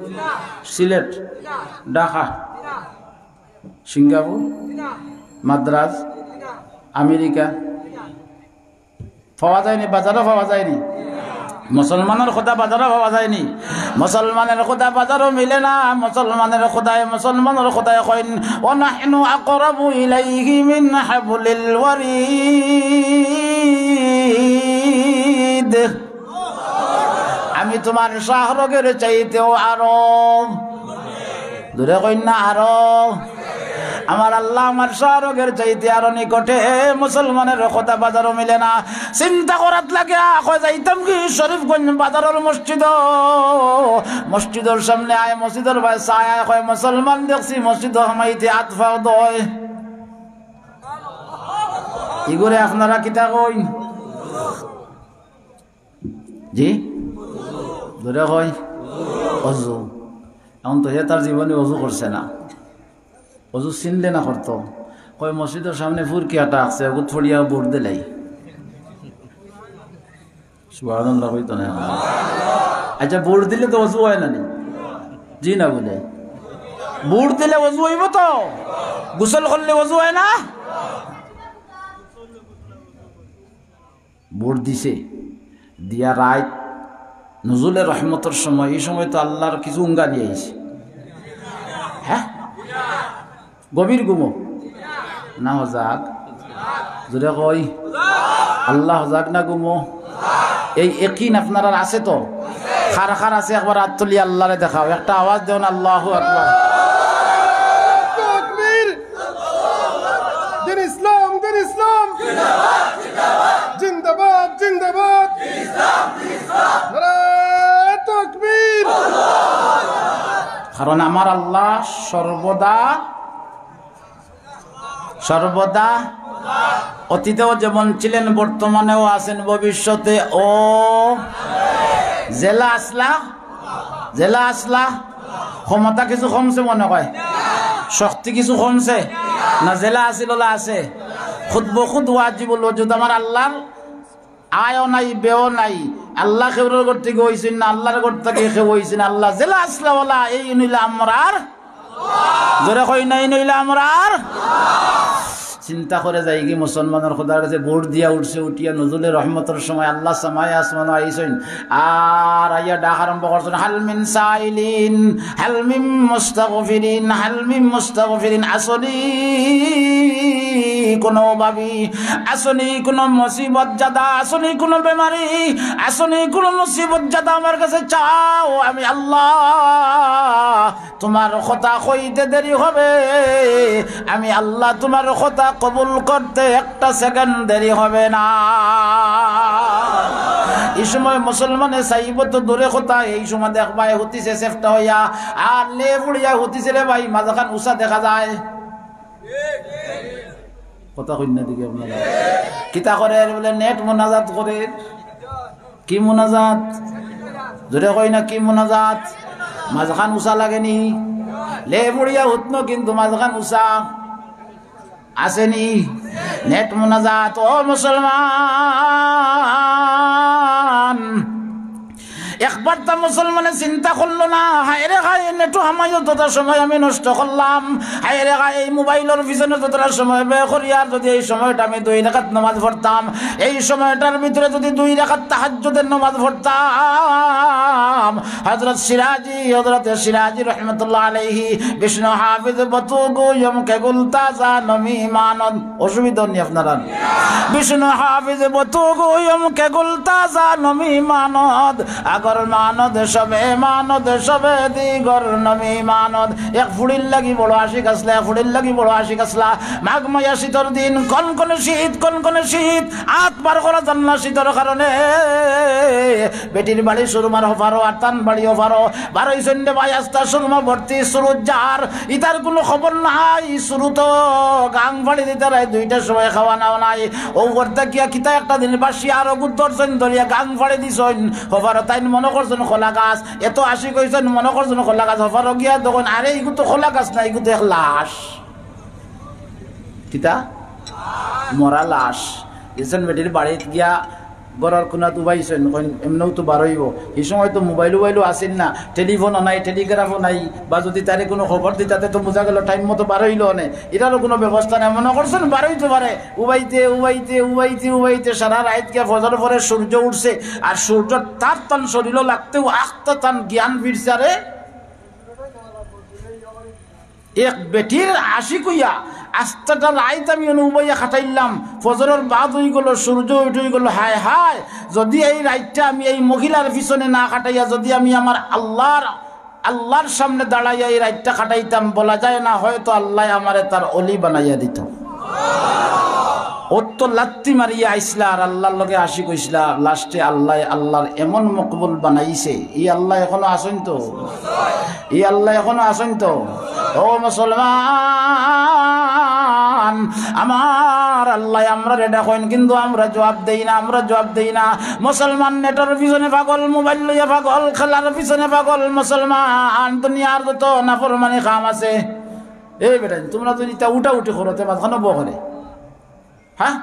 সিলেট, ঢাকা, সিঙ্গাপুর, মাদ্রাজ, আমেরিকা। পাওয়া যায়নি, বাজারও পাওয়া যায়নি। মুসলমানর খোদা বাজারও পাওয়া যায়নি। মুসলমানের খোদা বাজারও মিলে না। মুসলমানের খোদায়, মুসলমানর খোদায় কইন, "ওয়া নাহনু আকরাবু ইলাইহি মিন হাবলিল ওয়ারিদ।" আমি তুমার শাহরগের চাইতেও আরো জোরে কইন না, আরো। আমার আল্লাহ আমার শাহরগের চাইতে আরো নিকটে। মুসলমানের খোদা বাজারও মিলে না। চিন্তা করাত লাগে, আ, কয় যাইতাম কি শরীফগঞ্জ বাজারর মসজিদ, মসজিদর সামনে আয়, মসজিদর বায় চায় আয়, কয় মুসলমান দেখছি মসজিদ হামাইতে আত ফাও দয়। ইগুরে আপনারা কিতা কইন? জি? জোরে কই? অজু। এখন তো হে তার জীবনে অজু করছে না। অজু চিনলে না করতো। কয়, "মসজিদর সামনে ফুরকি একটা আছে, ওগুত ফড়িয়া বুট দিলাই।" সুবহানাল্লাহ কইতো না। আচ্ছা, বুট দিলে তো অজু অয় না নি? জি না বুলে। বুট দিলে অজু অইবো তো? গোসল করলে অজু অয় না? বুট দিছে, দিয়া রাইত নুজুলে রহমতর সময়, ই সময় তো আল্লাহর কিছু উঙ্গানি আইছে। হ্যাঁ? গভীর ঘুমো না হজাগ? জোরে কই, আল্লাহ হজাগ না ঘুমো? এই একিন আপনারার আছে তো? কার কার আছে একবার আত তুলি আল্লাহরে দেখাও, একটা আওয়াজ দেও না, আল্লাহু আকবার। তাকবীর। দিন ইসলাম, দিন ইসলাম। জিন্দাবাদ, জিন্দাবাদ। নারায়ে তাকবীর। কারণ আমার আল্লাহ সর্বদা, সর্বদা, অতীতেও যেমন ছিলেন, বর্তমানেও আছেন, ভবিষ্যতে ও জেলা আসলা, জেলা আসলা, ক্ষমতা কিছু কমছে মনে হয়, শক্তি কিছু কমছে, না জেলা আছিল ওলা আছে? খুদ বখুদ ওয়াজিবুল ওজুদ আমার আল্লাহর আয়ও নাই, ব্যয়ও নাই। আল্লাহ কেউরর ঘর থাকি অইছইন না, আল্লাহর ঘর থাকি কেউ অইছইন না। আল্লাহ জেলা আসলা ওলা, এইন অইলা আমরার। জোরে কই না, এইন অইলা আমরার। চিন্তা করে যাইগি মুসলমানর খোদার কাছে ভোট দিয়া উঠছে, উঠিয়া নজরুলের রহমতর সময় আল্লাহ সামায়ে আসমানো আইছইন। আর আইয়া ডাক আরম্ভ করছইন, "হাল মিন সাইলিন, হাল মিন মুস্তাগফিরিন, হাল মিন মুস্তাগফিরিন।" আছনি কোনো অভাবী, আছনি কোনো মুসিবত জাদা, আছনি কোনো বেমারি, আছনি কোনো মুসিবত জাদা আমার কাছে চাও, আমি আল্লাহ তুমার কথা কইতে দেরি হবে, আমি আল্লাহ তুমার কথা কবুল করতে একটা সেকেন্ড দেরি হবে না। ই সময় মুসলমানে চাইবো তো দূরে কথা, এই সময় দেখবায় হুতিছে চেপটা অইয়া, আর লেফ উড়িয়া হুতিছে রে ভাই, মাঝখান উচা দেখা যায়। কথা কইন না দেখি আপনারা। কিতা করের? বুলে নেট মোনাজাত করের। কি মোনাজাত? জোরে কই না, কি মোনাজাত? মাঝখান উচা লাগেনি? লেফ উড়িয়া হুতনো কিন্তু মাঝখান উচা আছেনি? নেট মোনাজাত। ও মুসলমান, একবার তা মুসলমানে চিন্তা করলো না, "হায় রে হায়, নেটও হামাইও যতটা সময় আমি নষ্ট করলাম, হায় রে হায়, এই মোবাইলর পিছনে যতটা সময় ব্যয় করি, আর যদি এই সময়টা আমি দুই রাকাত নামাজ পড়তাম, এই সময়টার ভিতরে যদি দুই রাকাত তাহাজ্জুদের নামাজ পড়তাম।" হযরত সিরাজি, হযরত সিরাজি রহমতুল্লাহ আলাইহি, বিষ্ণু হাফিজ বতুগু ইয়ম কেগুল তাজা নমি মানদ, অসুবিধা নেই আপনারা। বিষ্ণু হাফিজ বতুগু ইয়ম কেগুল তাজা নমি মানদ, আগর মানদ সবে মানদ সবে দিগর নমি মানদ। এক ফুড়ির লাগি বড় আশিক আসলা, এক ফুড়ির লাগি বড় আশিক আসলা। মাঘ মায়া শীতর দিন, কনকনে শীত, কনকনে শীত, আত বার করা যার না শীতর কারণে। বেটির বাড়ি সুরমার হফারো, আর তান বাড়ি হফারো। বারোই সন্ধ্যে ভাই আস্তা সুরমা ভর্তি, সুরুত যার। ইতার কোনো খবর নাই। সুরুত গাং ফাড়ি দিতারায় দুইটার সময়, খাওয়া নাও নাই। ও করতে গিয়া কিতা একটা দিন বাসি আর অগুর দর্শন ধরিয়া গাং ফাড়ি দিছইন। হফারো তাইন মনো করছইন কলা গাছ। এত আশিক অইছইন, মনো করছইন কলা গাছ। হফারো গিয়া দেখইন, আরে, ইগু তো কলা গাছ না, ইগু তো এক লাশ। কিতা? মরা লাশ। গেছইন বেটির বাড়িত গিয়া ঘরর কোনাত উবাইছইন, কইন, "এমনেও তো বারইবো।" হি সময় তো মোবাইল উবাইলও আছিল না, টেলিফোনও নাই, টেলিগ্রাফও নাই, বা যদি তারে কোনো খবর দিতা, তে তো বুঝা গেল টাইম মতো বারইলো অনে। ইটারও কোনো ব্যবস্থা নাই। মনো করছইন বারইতো পারে। উবাইতে, উবাইতে, উবাইতে, উবাইতে সারা রাইত গিয়া ফজর পরে সূর্য উঠছে, আর সূর্যর তাপ তান শরীরও লাগতেও আস্তা তান জ্ঞান ফিরছে। আরে, এক বেটির আশিক অইয়া আস্তাটা রাইত আমি অনো উবাইয়া খাটাইলাম। ফজরর বাদ অইগেলো, সূর্য উঠি অইগেলো। হায় হায়, যদি এই রাইতটা আমি এই মহিলার পিছনে না খাটাইয়া যদি আমি আমার আল্লাহর, আল্লাহর সামনে দাঁড়াইয়া এই রাইতটা খাটাইতাম, বলা যায় না, হয়তো আল্লায় আমারে তার অলি বানাইয়া দিত। অত লাত্তি মারিয়া আইছলা আর আল্লাহর লগে আশিক অইছলা, লাস্টে আল্লায় আল্লাহর এমন মকবুল বানাইছে। ই আল্লাহ এখনো আছইন তো? ই আল্লাহ এখনো আছইন তো? ও মুসলমান, আমার আল্লায় আমরারে ডাকইন, কিন্তু আমরা জবাব দেই না, আমরা জবাব দেই না। মুসলমান নেটর পিছনে পাগল, মোবাইল লইয়া পাগল, খেলার পিছনে পাগল। মুসলমান, দুনিয়ার যত নাফরমানি কাম আছে, এই বেটা, তোমরা যদি ইতা উঠাউঠি করো, তে মাঝখানো বও কেনে? হ্যাঁ?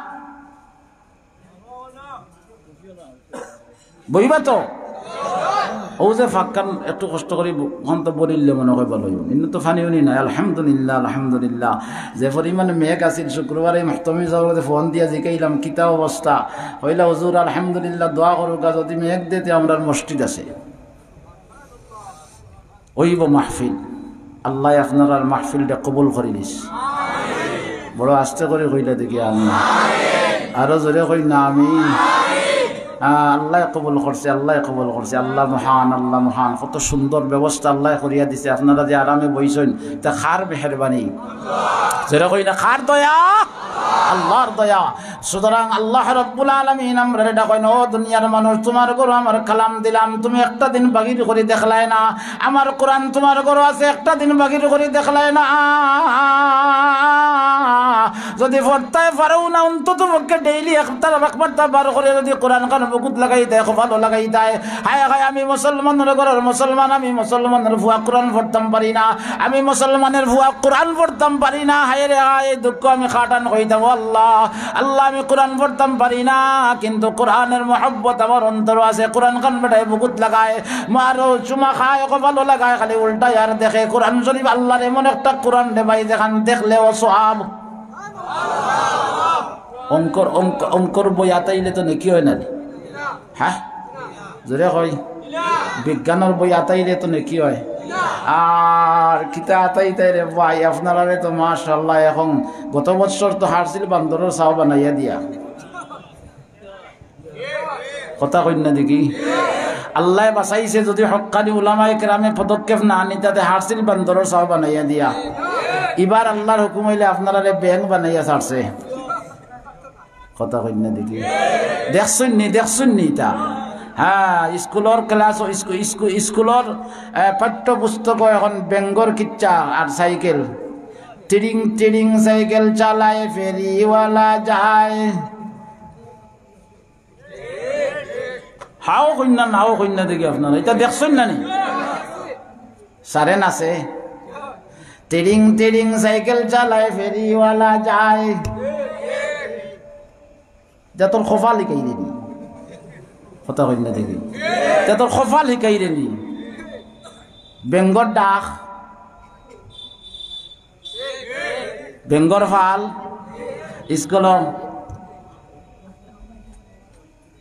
বইবা তো? ও যে ফাক্কান একটু কষ্ট করি ব-, হন তো বলিলে মনে হয় ভালো অইবো। ইনো তো ফানি উনি নাই, আলহামদুলিল্লাহ, আলহামদুলিল্লাহ। যে পরিমাণে মেঘ আছিল, শুক্রবারে মাহতমি সাহেবরে ফোন দিয়া জিকাইলাম, "কিতা অবস্থা?" কইলা, "হুজুর, আলহামদুলিল্লাহ, দোয়া করুকা, যদি মেঘ দে, তে আমরার মসজিদ আছে।" অইবো মাহফিল। আল্লায় আপনারার মাহফিলটা কবুল করি নিস। বড় আস্তে করি কইলা দেখি আমি। আরো জোরে কই না আমি। আহ, আল্লায় কবুল করছে, আল্লায় কবুল করছে। আল্লাহ মহান, আল্লাহ মহান। কত সুন্দর ব্যবস্থা আল্লায় করিয়া দিছে। আপনারা যে আরামে বইছইন, তা কার মেহেরবানি? জোরে কই না, কার দয়া? আল্লাহর দয়া। সুতরাং আল্লাহ রাব্বুল আলামিন আমরারে ডাকইন, "ও দুনিয়ার মানুষ, তুমার ঘরো আমার কালাম দিলাম, তুমি একটা দিন বাগির করি দেখলায় না। আমার কোরআন তুমার ঘরো আছে, একটা দিন বাগির করি দেখলায় না। যদি পড়তায় পারো না, অন্তত পক্ষে ডেইলি একবার তা বার করি যদি কোরআন খান বুকুত লাগাইতায়, কপালো লাগাইতায়।" হায় হায়, আমি মুসলমানর ঘরর মুসলমান, আমি মুসলমানর ফুয়া কোরআন পড়তাম পারি না। আমি মুসলমানর ফুয়া কোরআন পড়তাম পারি না, হায় রে হায়, এই দুঃখ আমি কাটান কইতাম, ও আল্লাহ, আল্লাহ, আমি কোরআন পড়তাম পারি না, কিন্তু কোরআনর মহব্বত আমার অন্তরো আছে। কোরআন খান বেটায় বুকুত লাগায়, মারো চুমা খায়, কপালো লাগায়, খালি উল্টায় আর দেখে। কোরআন শরীফ আল্লাহর এমন একটা কোরআন রে ভাই, যেখান দেখলেও সওয়াব। অঙ্কর, অঙ্ক, অঙ্কর বই আতাইলে তো নেকি অয় না নি? হ্যাঁ? জোরে কই। বিজ্ঞানর বই আতাইলে তো নেকি অয়। আর কিতা আতাইতায় রে ভাই, আপনারারে তো মাশাআল্লাহ, এখন গত বছর তো হারছিল বান্দরর ছাও বানাইয়া দিয়া। কথা কইন না দেখি। আল্লায় বাঁচাইছে, যদি হক্কানি উলামায়ে কেরামে পদক্ষেপ না নিতা, তে হারছিল বান্দরর ছাও বানাইয়া দিয়া। ইবার আল্লাহর হুকুম অইলে আপনারারে ব্যাঙ বানাইয়া ছাড়ছে। কথা কইন না দেখি। দেখছইন নি, দেখছইন নি ইতা? হ্যাঁ, স্কুলর ক্লাস, স্কু-, স্কু-, স্কুলর, এ, পাঠ্যপুস্তক এখন ব্যাঙর কিচ্ছা আর সাইকেল। টিড়িং টিড়িং সাইকেল চালায় ফেরিওয়ালা যায়। হাও কইন না, নাও কইন না দেখি আপনারা। ইতা দেখছইন না নি? সারে নাচে। টিড়িং টিড়িং সাইকেল চালায় ফেরিওয়ালা যায়। যা তোর খোফা লিখাই দিবি। কথা কইন না দেখি। তে তোর কপাল হিকাইরে নি। বেঙ্গর ডাক, বেঙ্গর ফাল, স্কুল।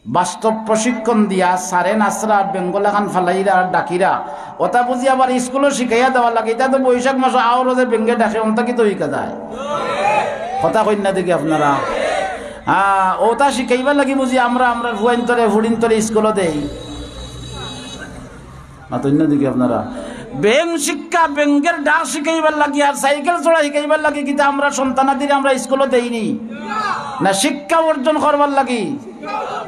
বাস্তব প্রশিক্ষণ দিয়া সারে নাসরা বেঙ্গল এখান ফালাইরা ডাকিরা। ওটা বুঝি আবার স্কুলো শিখাইয়া দেওয়া লাগে। এটা তো বৈশাখ মাসে আওরো যে বেঙ্গে ডাকে, অন্তা কি তো হিকা যায়? কথা কইন না দেখি আপনারা। হ্যাঁ, ওটা শিখাইবার লাগি বুঝি আমরা, আমরা ফুয়াইন্তরে, ফুড়িন্তরে স্কুলো দেই। মাতইন না দেখি আপনারা। বেং শিক্ষা, বেঙ্গের ডাক শিখাইবার লাগি আর সাইকেল চড়া শিখাইবার লাগি কিতা আমরা সন্তানাদিরে আমরা স্কুলো দেইনি? না, শিক্ষা অর্জন করবার লাগি।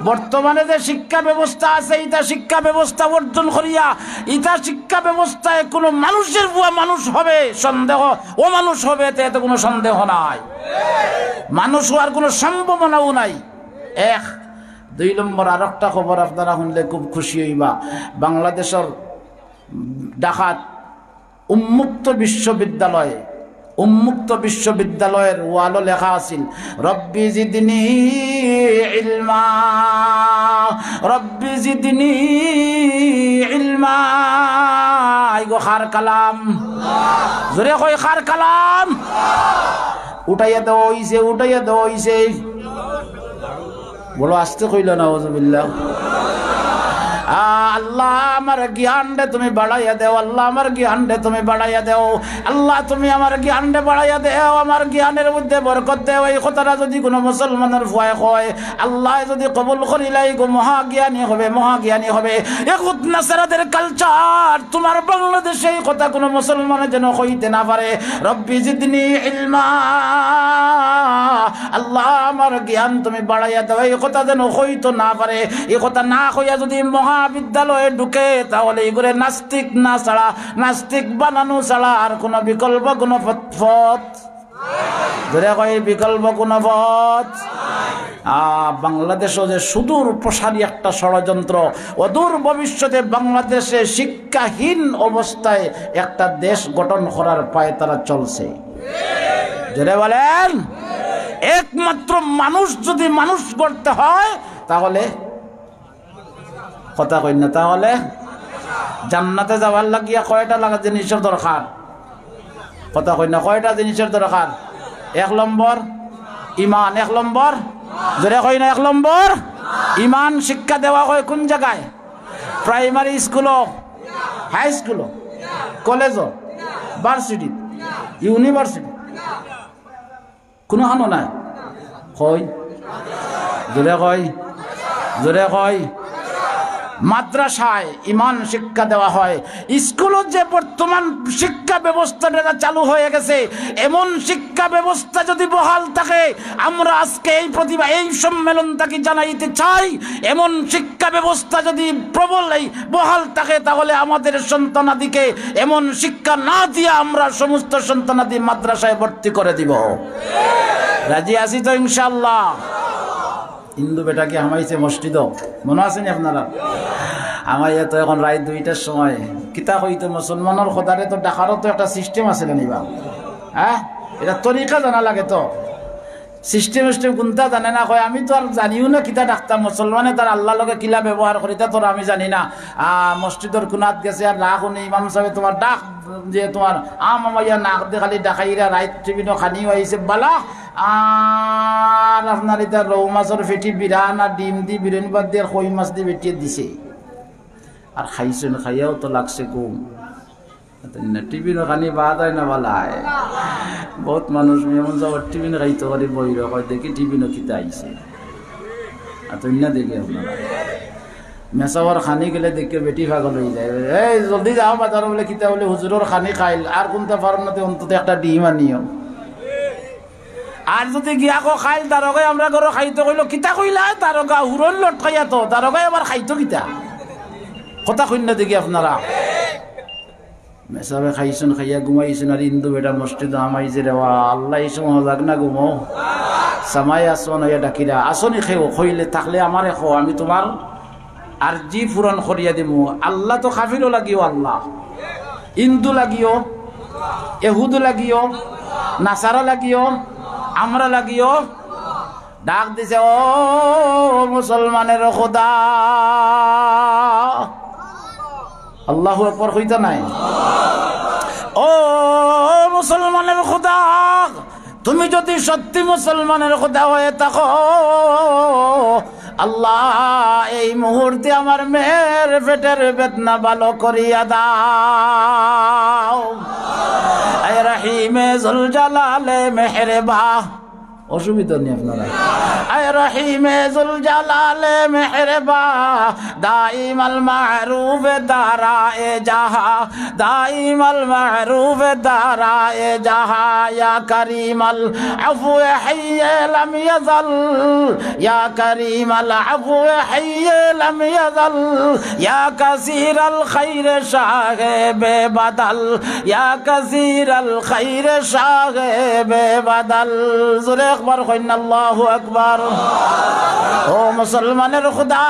বর্তমানে যে শিক্ষা ব্যবস্থা আছে, ইটা শিক্ষা ব্যবস্থা অর্জন করিয়া, ইটা শিক্ষা ব্যবস্থায় কোনো মানুষের ফুয়া মানুষ হবে সন্দেহ, অমানুষ হবে, এতে, এতে কোনো সন্দেহ নাই। মানুষ হওয়ার কোনো সম্ভাবনাও নাই। এক। দুই নম্বর আরেকটা খবর আপনারা শুনলে খুব খুশি হইবা। বাংলাদেশর ঢাকাত উন্মুক্ত বিশ্ববিদ্যালয়, উন্মুক্ত বিশ্ববিদ্যালয়ের ওয়ালও লেখা আছিল, "রব্বি জিদনি ইলমা, রব্বি জিদনি ইলমা।" ইগো কার কালাম? জোরে কই, কার কালাম? উঠাইয়া দেওয়া হইছে, উঠাইয়া দেওয়া হইছে। বলো, আস্তে কইল না, আউযুবিল্লাহ। আ, আল্লাহ, আমার জ্ঞানরে তুমি বাড়াইয়া দেও, আল্লাহ, আমার জ্ঞানরে তুমি বাড়াইয়া দেও, আল্লাহ, তুমি আমার জ্ঞানরে বাড়াইয়া দেও, আমার জ্ঞানের মধ্যে বরকত দেও। এই কথাটা যদি কোনো মুসলমানের ফুয়ায় কয়, আল্লাহ যদি কবুল করিলাই গো, মহাজ্ঞানী হবে, মহাজ্ঞানী হবে। এগুত নাসারাদের কালচার, তোমার বাংলাদেশে এই কথা কোনো মুসলমানে যেন কইতে না পারে। রব্বি জিদনি ইলমা, আল্লাহ, আমার জ্ঞান তুমি বাড়াইয়া দেও, এই কথা যেন কইতো না পারে। এই কথা না কইয়া যদি মহাবিদ্যালয়ে ঢুকে, তাহলে ইগুরে নাস্তিক না ছাড়া, নাস্তিক বানানো ছাড়া আর কোনো বিকল্প কোনো পথ, পথ, জোরে কই, বিকল্প কোনো পথ? আ, বাংলাদেশও যে সুদূর প্রসারী একটা ষড়যন্ত্র, অদূর ভবিষ্যতে বাংলাদেশে শিক্ষাহীন অবস্থায় একটা দেশ গঠন করার পায়তারা চলছে। জোরে বলেন, একমাত্র মানুষ যদি মানুষ গড়তে হয়, তাহলে, কথা কই না, তাহলে জান্নাতে যাওয়ার লাগিয়া কয়টা লাগা জিনিসের দরকার? কথা কই না, কয়টা জিনিসের দরকার? এক নম্বর ইমান, এক নম্বর, জোরে কই না, এক নম্বর ইমান। শিক্ষা দেওয়া হয় কোন জায়গায়? প্রাইমারি স্কুলো, হাই স্কুলো, কলেজো, ভার্সিটি, ইউনিভার্সিটি। কোনো হানো নাই। কই? জোরে কই? জোরে কই? মাদ্রাসায় ইমান শিক্ষা দেওয়া হয়। স্কুলো যে বর্তমান শিক্ষা ব্যবস্থাটা চালু হয়ে গেছে, এমন শিক্ষা ব্যবস্থা যদি বহাল থাকে, আমরা আজকে এই প্রতিভা, এই সম্মেলন থাকি জানাইতে চাই, এমন শিক্ষা ব্যবস্থা যদি প্রবল এই বহাল থাকে, তাহলে আমাদের সন্তানাদিকে এমন শিক্ষা না দিয়া আমরা সমস্ত সন্তানাদি মাদ্রাসায় ভর্তি করে দিব। রাজি আছি তো ইনশাআল্লাহ? হিন্দু বেটা কি হামাইছে মসজিদো, মনো আছে নি আপনারা? হামাইয়া তো এখন রাইত দুইটার সময়। কিতা কইতো, মুসলমানর খোদারে তো ডাকারও তো একটা সিস্টেম আছে না নিবা? হ্যাঁ, এটা তরিকা জানা লাগে তো। সিস্টেম সিস্টেম কোনটা জানে না, কয়, "আমি তো আর জানিও না কিতা ডাকতাম, মুসলমানে তার আল্লাহর লগে কিলা ব্যবহার করিতা, তোর আমি জানি না।" আ, মসজিদর কোনাত গেছে আর ডাক হুনে ইমাম সাহেব তোমার ডাক, যে তোমার আম আমাইয়া নাক দে খালি ডাকাইরা, রাইত টিফিনো খানিও আইছে বালা, আর আপনার ইতা রৌ মাছর ফেটি বিরান আর ডিম দি বিরিয়ানি বাদ দিয়ে আর কই মাছ দি বেটিয়ে দিছে। আর খাইছইন, খাইয়াও তো লাগছে ঘুম। না, টিফিনো খানি বাদ হয় না বালা হয়। বহুত মানুষ মেহমান যাওয়ার টিফিন খাইতো পারি বইর, কয়, "দেখি টিফিনো কিতা আইছে।" আর তুই না দেখি আপনারা। মেসাওয়ার খানি গেলে দেখে বেটি পাগল হয়ে যায়। "এই জলদি যাও বাজারো," বলে, "কিতা?" বলে, "হুজুরর খানি খাইল, আর কোনটা পারো না, তে অন্তত একটা ডিম আনিও।" আর যদি গিয়া কো, "খাইল দারোগায় আমরা ঘরো খাইতো কইলো।" "কিতা কইলা দারোগা? হুরন লটকাইয়া তো, দারোগায় আবার খাইতো কিতা?" কথা কইন না দেখি আপনারা। মেসাবে খাইছইন, খাইয়া ঘুমাইছইন, আর হিন্দু বেটা মসজিদো হামাইছে রে বা। আল্লাহ, এই সময় যাক না ঘুমো। সামাই আসমান হইয়া ডাকিরা, "আসনি খেও, খইলে থাকলে আমারে খো, আমি তোমার আরজি পূরণ করিয়া দিমু।" আল্লাহ তো কাফিরও লাগিও আল্লাহ, হিন্দু লাগিও, এহুদু লাগিও, নাসারা লাগিও, আমরা লাগিও। ডাক দিছে, "ও মুসলমানের খোদা।" আল্লাহু আকবার কইতা নাই? "ও মুসলমানের খোদা, তুমি যদি সত্যি মুসলমানের খোদা হয়ে থাকো, আল্লাহ, এই মুহূর্তে আমার মেয়ের পেটের বেদনা ভালো করিয়া দাও। আয় রহিমে জুলজালালে মেহেরবা।" অসুবিধা নেই আপনারা। আয় রহিমে জুলজালালে মেহেরবা, দাইমাল মারুফ দারায়ে জাহা, দাইমাল মারুফ দারায়ে জাহা, ইয়া করিমাল আফু হাইয়ে লাম ইয়াজাল, ইয়া করিমাল আফু হাইয়ে লাম ইয়াজাল, ইয়া কাসিরাল খাইরে সাহেবে বাদাল, ইয়া কাসিরাল খাইরে সাহেবে বাদাল। জোরে একবার কইন না, আল্লাহু আকবার। ও মুসলমানের খোদা,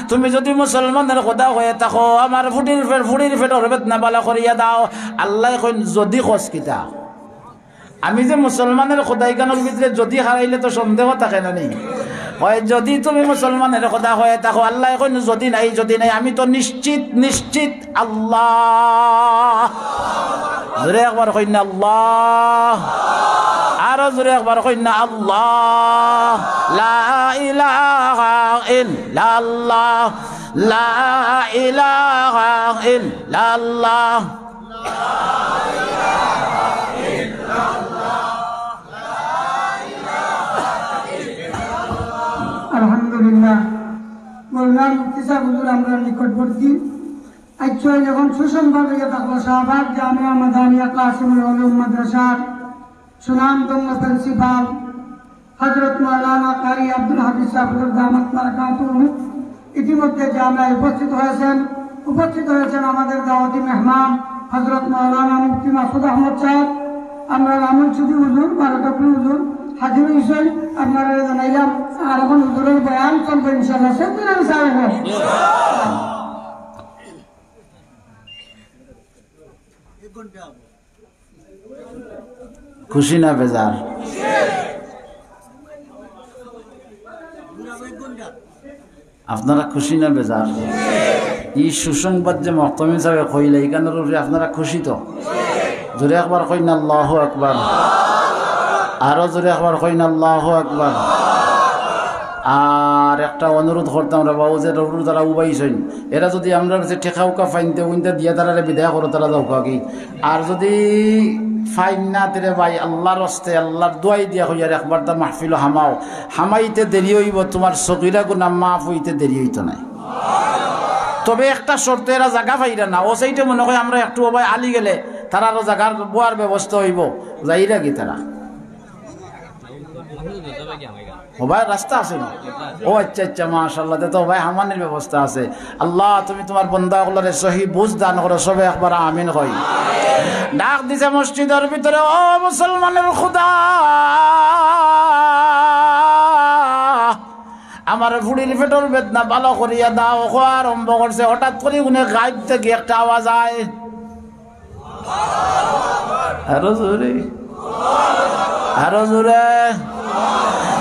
তুমি যদি মুসলমানের খোদা হয়ে থাকো, আমার ফুড়ির ফে-, ফুড়ির পেটর বেদনা বালা করিয়া দাও। আল্লায় কইন, "যদি কস কিতা?" আমি যে মুসলমানের খোদাইখানোর ভিতরে যদি হারাইলে তো সন্দেহ থাকে না নি? কয়, "যদি তুমি মুসলমানের খোদা হয়ে থাকো।" আল্লায় কইন, "যদি নাই, যদি নাই, আমি তো নিশ্চিত, নিশ্চিত আল্লাহ।" জোরে একবার কইন না, "আল্লাহ।" আরো জোরে একবার কইন না, "আল্লাহ।" লা ইলাহা ইল্লাল্লাহ, লা ইলাহা ইল্লাল্লাহ। আলহামদুলিল্লাহ। মৌলানা মুফতি সাহেব হুজুর আমরার নিকটবর্তী। আইচ্ছা, এখন সুসংবাদ অইয়া থাকলো শাহবাগ জামিয়া মাদানিয়া কাসিমুল উলুম মাদ্রাসার সুনামধন্য প্রিন্সিপাল হযরত মাওলানা কারি আব্দুল হাফিজ সাহেব দামাত বারাকাতুহুম ইতিমধ্যে জামিয়ায় উপস্থিত হয়েছেন। উপস্থিত হয়েছেন আমাদের দাওয়াতি মেহমান হযরত মাওলানা মুফতি মাসুদ আহমদ সাহেব। আমরা রামুল সুদি হুজুর, বারো টুকরি হুজুর হাজির হইছেন। আপনারা জানাইলাম, আর এখন হুজুরের বয়ান চলবে ইনশাআল্লাহ। সত্যি না মিছা? খুশি না বেজার? আপনারা খুশি না বেজার? ই সুসংবাদ যে মহতমিম সাহেবে কইলা, ইখানর উপরে আপনারা খুশি তো? জোরে একবার কইন না, "আল্লাহু আকবার।" আরো জোরে একবার কইন না, "আল্লাহু আকবার।" আর একটা অনুরোধ করতাম রে বাবু, যে হুজুর তারা উবাইছইন, এরা যদি আমরার কাছে টেকা উকা পাইন তে উইনটা দিয়া তারারে বিদায় করো, তারা যাউক্কা কি। আর যদি পাইন না, তে রে ভাই, আল্লাহর ওয়াস্তে, আল্লাহর দোয়াই দিয়া কইয়ার একবার তা মাহফিলো হামাও। হামাইতে দেরি অইবো, তুমার সগিরা গুনা মাফ অইতে দেরি অইতো নায়। তবে একটা শর্তে, এরা জাগা পাইরা না, অউ সাইডে মনে কয় আমরা একটু অবায় আলি গেলে তারারও জাগার বওয়ার ব্যবস্থা অইবো, যাইরা কি তারা? ও ভাই, রাস্তা আছে না? ও আচ্ছা, আচ্ছা, মাশাআল্লাহ, তে তো ভাই হামানির ব্যবস্থা আছে। আল্লাহ, তুমি তুমার বন্দা অকলরে সহি বুঝ দান করো, সবে একবার আমিন কই। ডাক দিছে মসজিদর ভিতরে, "ও মুসলমানের খোদা, আমার ফুড়ির পেটর বেদনা ভালো করিয়া দাও।" কওয়া আরম্ভ করছে, হঠাৎ করি হুনে গাইব থাকি একটা আওয়াজ আয়। আরো জোরে, আরো জোরে।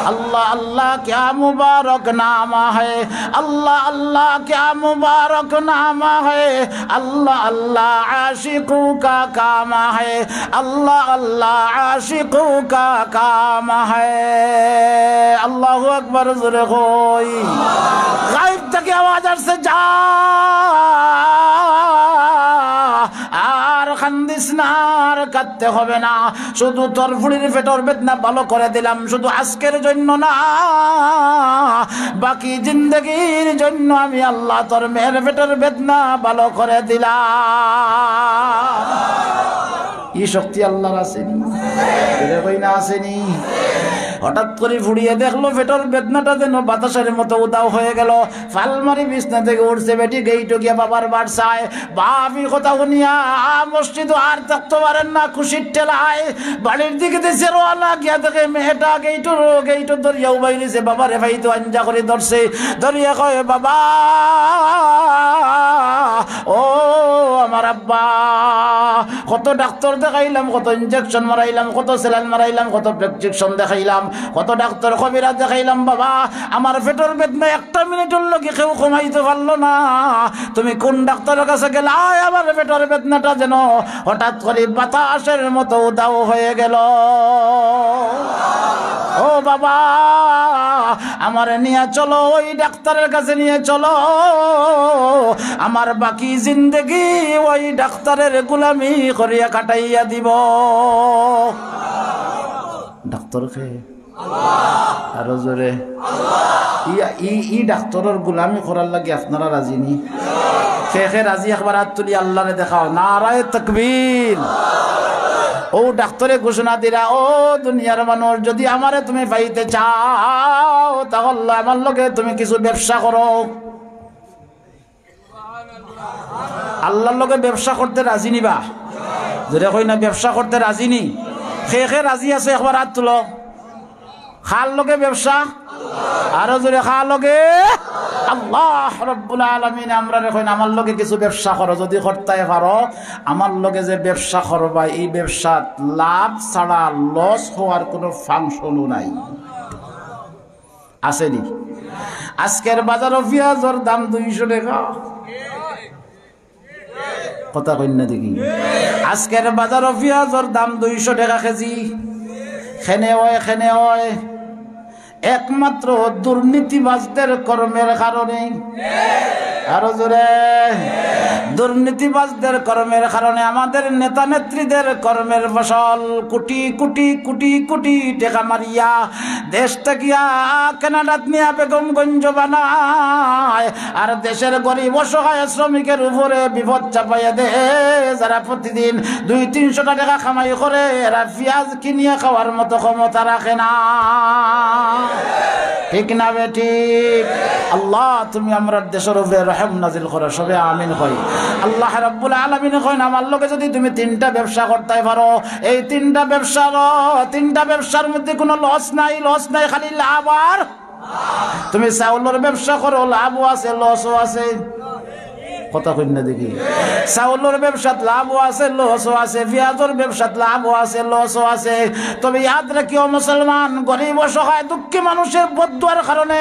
আল্লাহ আল্লাহ ক্যা মুবারক নাম হ্যায়, আল্লাহ আল্লাহ ক্যা মুবারক নাম হ্যায়, আল্লাহ আল্লাহ আশিকু কা কাম হ্যায়, আল্লাহ আল্লাহ আশিকু কা কাম হ্যায়। আল্লাহু আকবার, জোরে কই। গাইব থাকি আওয়াজ আসছে, যা আর কান্দিস না, আর কাঁদতে হবে না। শুধু তোর ফুড়ির পেটর বেদনা ভালো করে দিলাম, শুধু আজকের জন্য না, বাকি জিন্দেগির জন্য আমি আল্লাহ তোর মেয়ের পেটর বেদনা ভালো করে দিলাম। ই শক্তি আল্লাহর আছে নি? জোরে কই না, আছে নি? হঠাৎ করি ফুড়িয়ে দেখলো পেটর বেদনাটা যেন বাতাসের মতো উধাও হয়ে গেল। ফাল মারি বিছনা থাকি উঠছে, বেটি গেইটো গিয়া বাবার বার চায়। বাপ ই কথা হুনিয়া মসজিদো আর থাকতো পারের না, খুশির ঠেলায় বাড়ির দিকে দিছে রওনা। গিয়া দেখে মেয়েটা গেইটো, গেইটো ধরিয়া উবাই রইছে, বাবারে পাইতো আঞ্জা করি ধরছে, ধরিয়া কয়, "বাবা।" ও আমার আব্বা, কত ডাক্তার দেখাইলাম, কত ইনজেকশন মারাইলাম, কত স্যালাইন মারাইলাম, কত প্রেসক্রিপশন দেখাইলাম, কত ডাক্তার কবিরাজ দেখাইলাম বাবা, আমার পেটর বেদনা একটা মিনিটর লাগি কেউ কমাইতে পারলো না। তুমি কোন ডাক্তারর কাছে গেলায়? আয়, আমার পেটর বেদনাটা যেন হঠাৎ করি বাতাসর মতো উধাও হয়ে গেল। ও বাবা, আমারে নিয়া চলো, ওই ডাক্তারর কাছে নিয়া চলো। আমার বাকি জিন্দেগি ওই ডাক্তারর গুলামি করিয়া কাটাইয়া দিব। ডাক্তার কে? আরো জোরে। ই, ই, ই ডাক্তারর গুলামি করার লাগি আপনারা রাজি নি? কে কে রাজি একবার আত তুলি আল্লারে দেখাও। নারায়ে তাকবীর। ও ডাক্তারে ঘোষণা দিরা, ও দুনিয়ার মানুষ, যদি আমারে তুমি পাইতে চাও, তাহলে আমার লগে তুমি কিছু ব্যবসা করো। আল্লার লগে ব্যবসা করতে রাজি নি বা? জোরে কই না, ব্যবসা করতে রাজি নি? কে কে রাজি আছে একবার আত তুলো। কার লগে ব্যবসা? আরো জোরে, কার লগে? আল্লাহ রাব্বুল আলামিন আমরারে কইন, আমার লগে কিছু ব্যবসা করো, যদি করতায় পারো, আমার লগে যে ব্যবসা করবায়, ই ব্যবসাত লাভ ছাড়া লস হওয়ার কোনো ফাংশনও নাই। আছে নি? আজকের বাজারো পিয়াজর দাম দুইশো টেকা। কথা কইন না দেখি। আজকের বাজারো পিয়াজর দাম দুইশো টেকা কেজি। কেনে অয়, কেনে অয়? একমাত্র দুর্নীতিবাজদের কর্মের কারণে। আরো জোরে। দুর্নীতিবাজদের কর্মের কারণে, আমাদের নেতা নেত্রীদের কর্মের ফসল কোটি কোটি কোটি কোটি টেকা মারিয়া দেশ থাকিয়া কানাডাত নিয়া বেগমগঞ্জ বানায়, আর দেশের গরিব অসহায় শ্রমিকের উপরে বিপদ চাপাইয়া দেয়। যারা প্রতিদিন দুই তিনশো টেকা কামাই করে, এরা পিয়াজ কিনিয়া খাওয়ার মতো ক্ষমতা রাখে না। ঠিক না বেঠিক? আল্লাহ, তুমি আমরার দেশের উপরে রহম নাজিল করো, সবে আমিন কই। আল্লাহ রাব্বুল আলামিন কইন, আমার লগে যদি তুমি তিনটা ব্যবসা করতায় পারো, এই তিনটা ব্যবসার, তিনটা ব্যবসার মধ্যে কোনো লস নাই, লস নাই, খালি লাভ আর। তুমি চাউলর ব্যবসা করো, লাভও আছে, লসও আছে। কথা কইন না দেখি। চাউলর ব্যবসাত লাভও আছে, লসও আছে, পিয়াজর ব্যবসাত লাভও আছে, লসও আছে। তবে ইয়াদ রাখিও মুসলমান, গরিব অসহায় দুঃখী মানুষের বদদুয়ার কারণে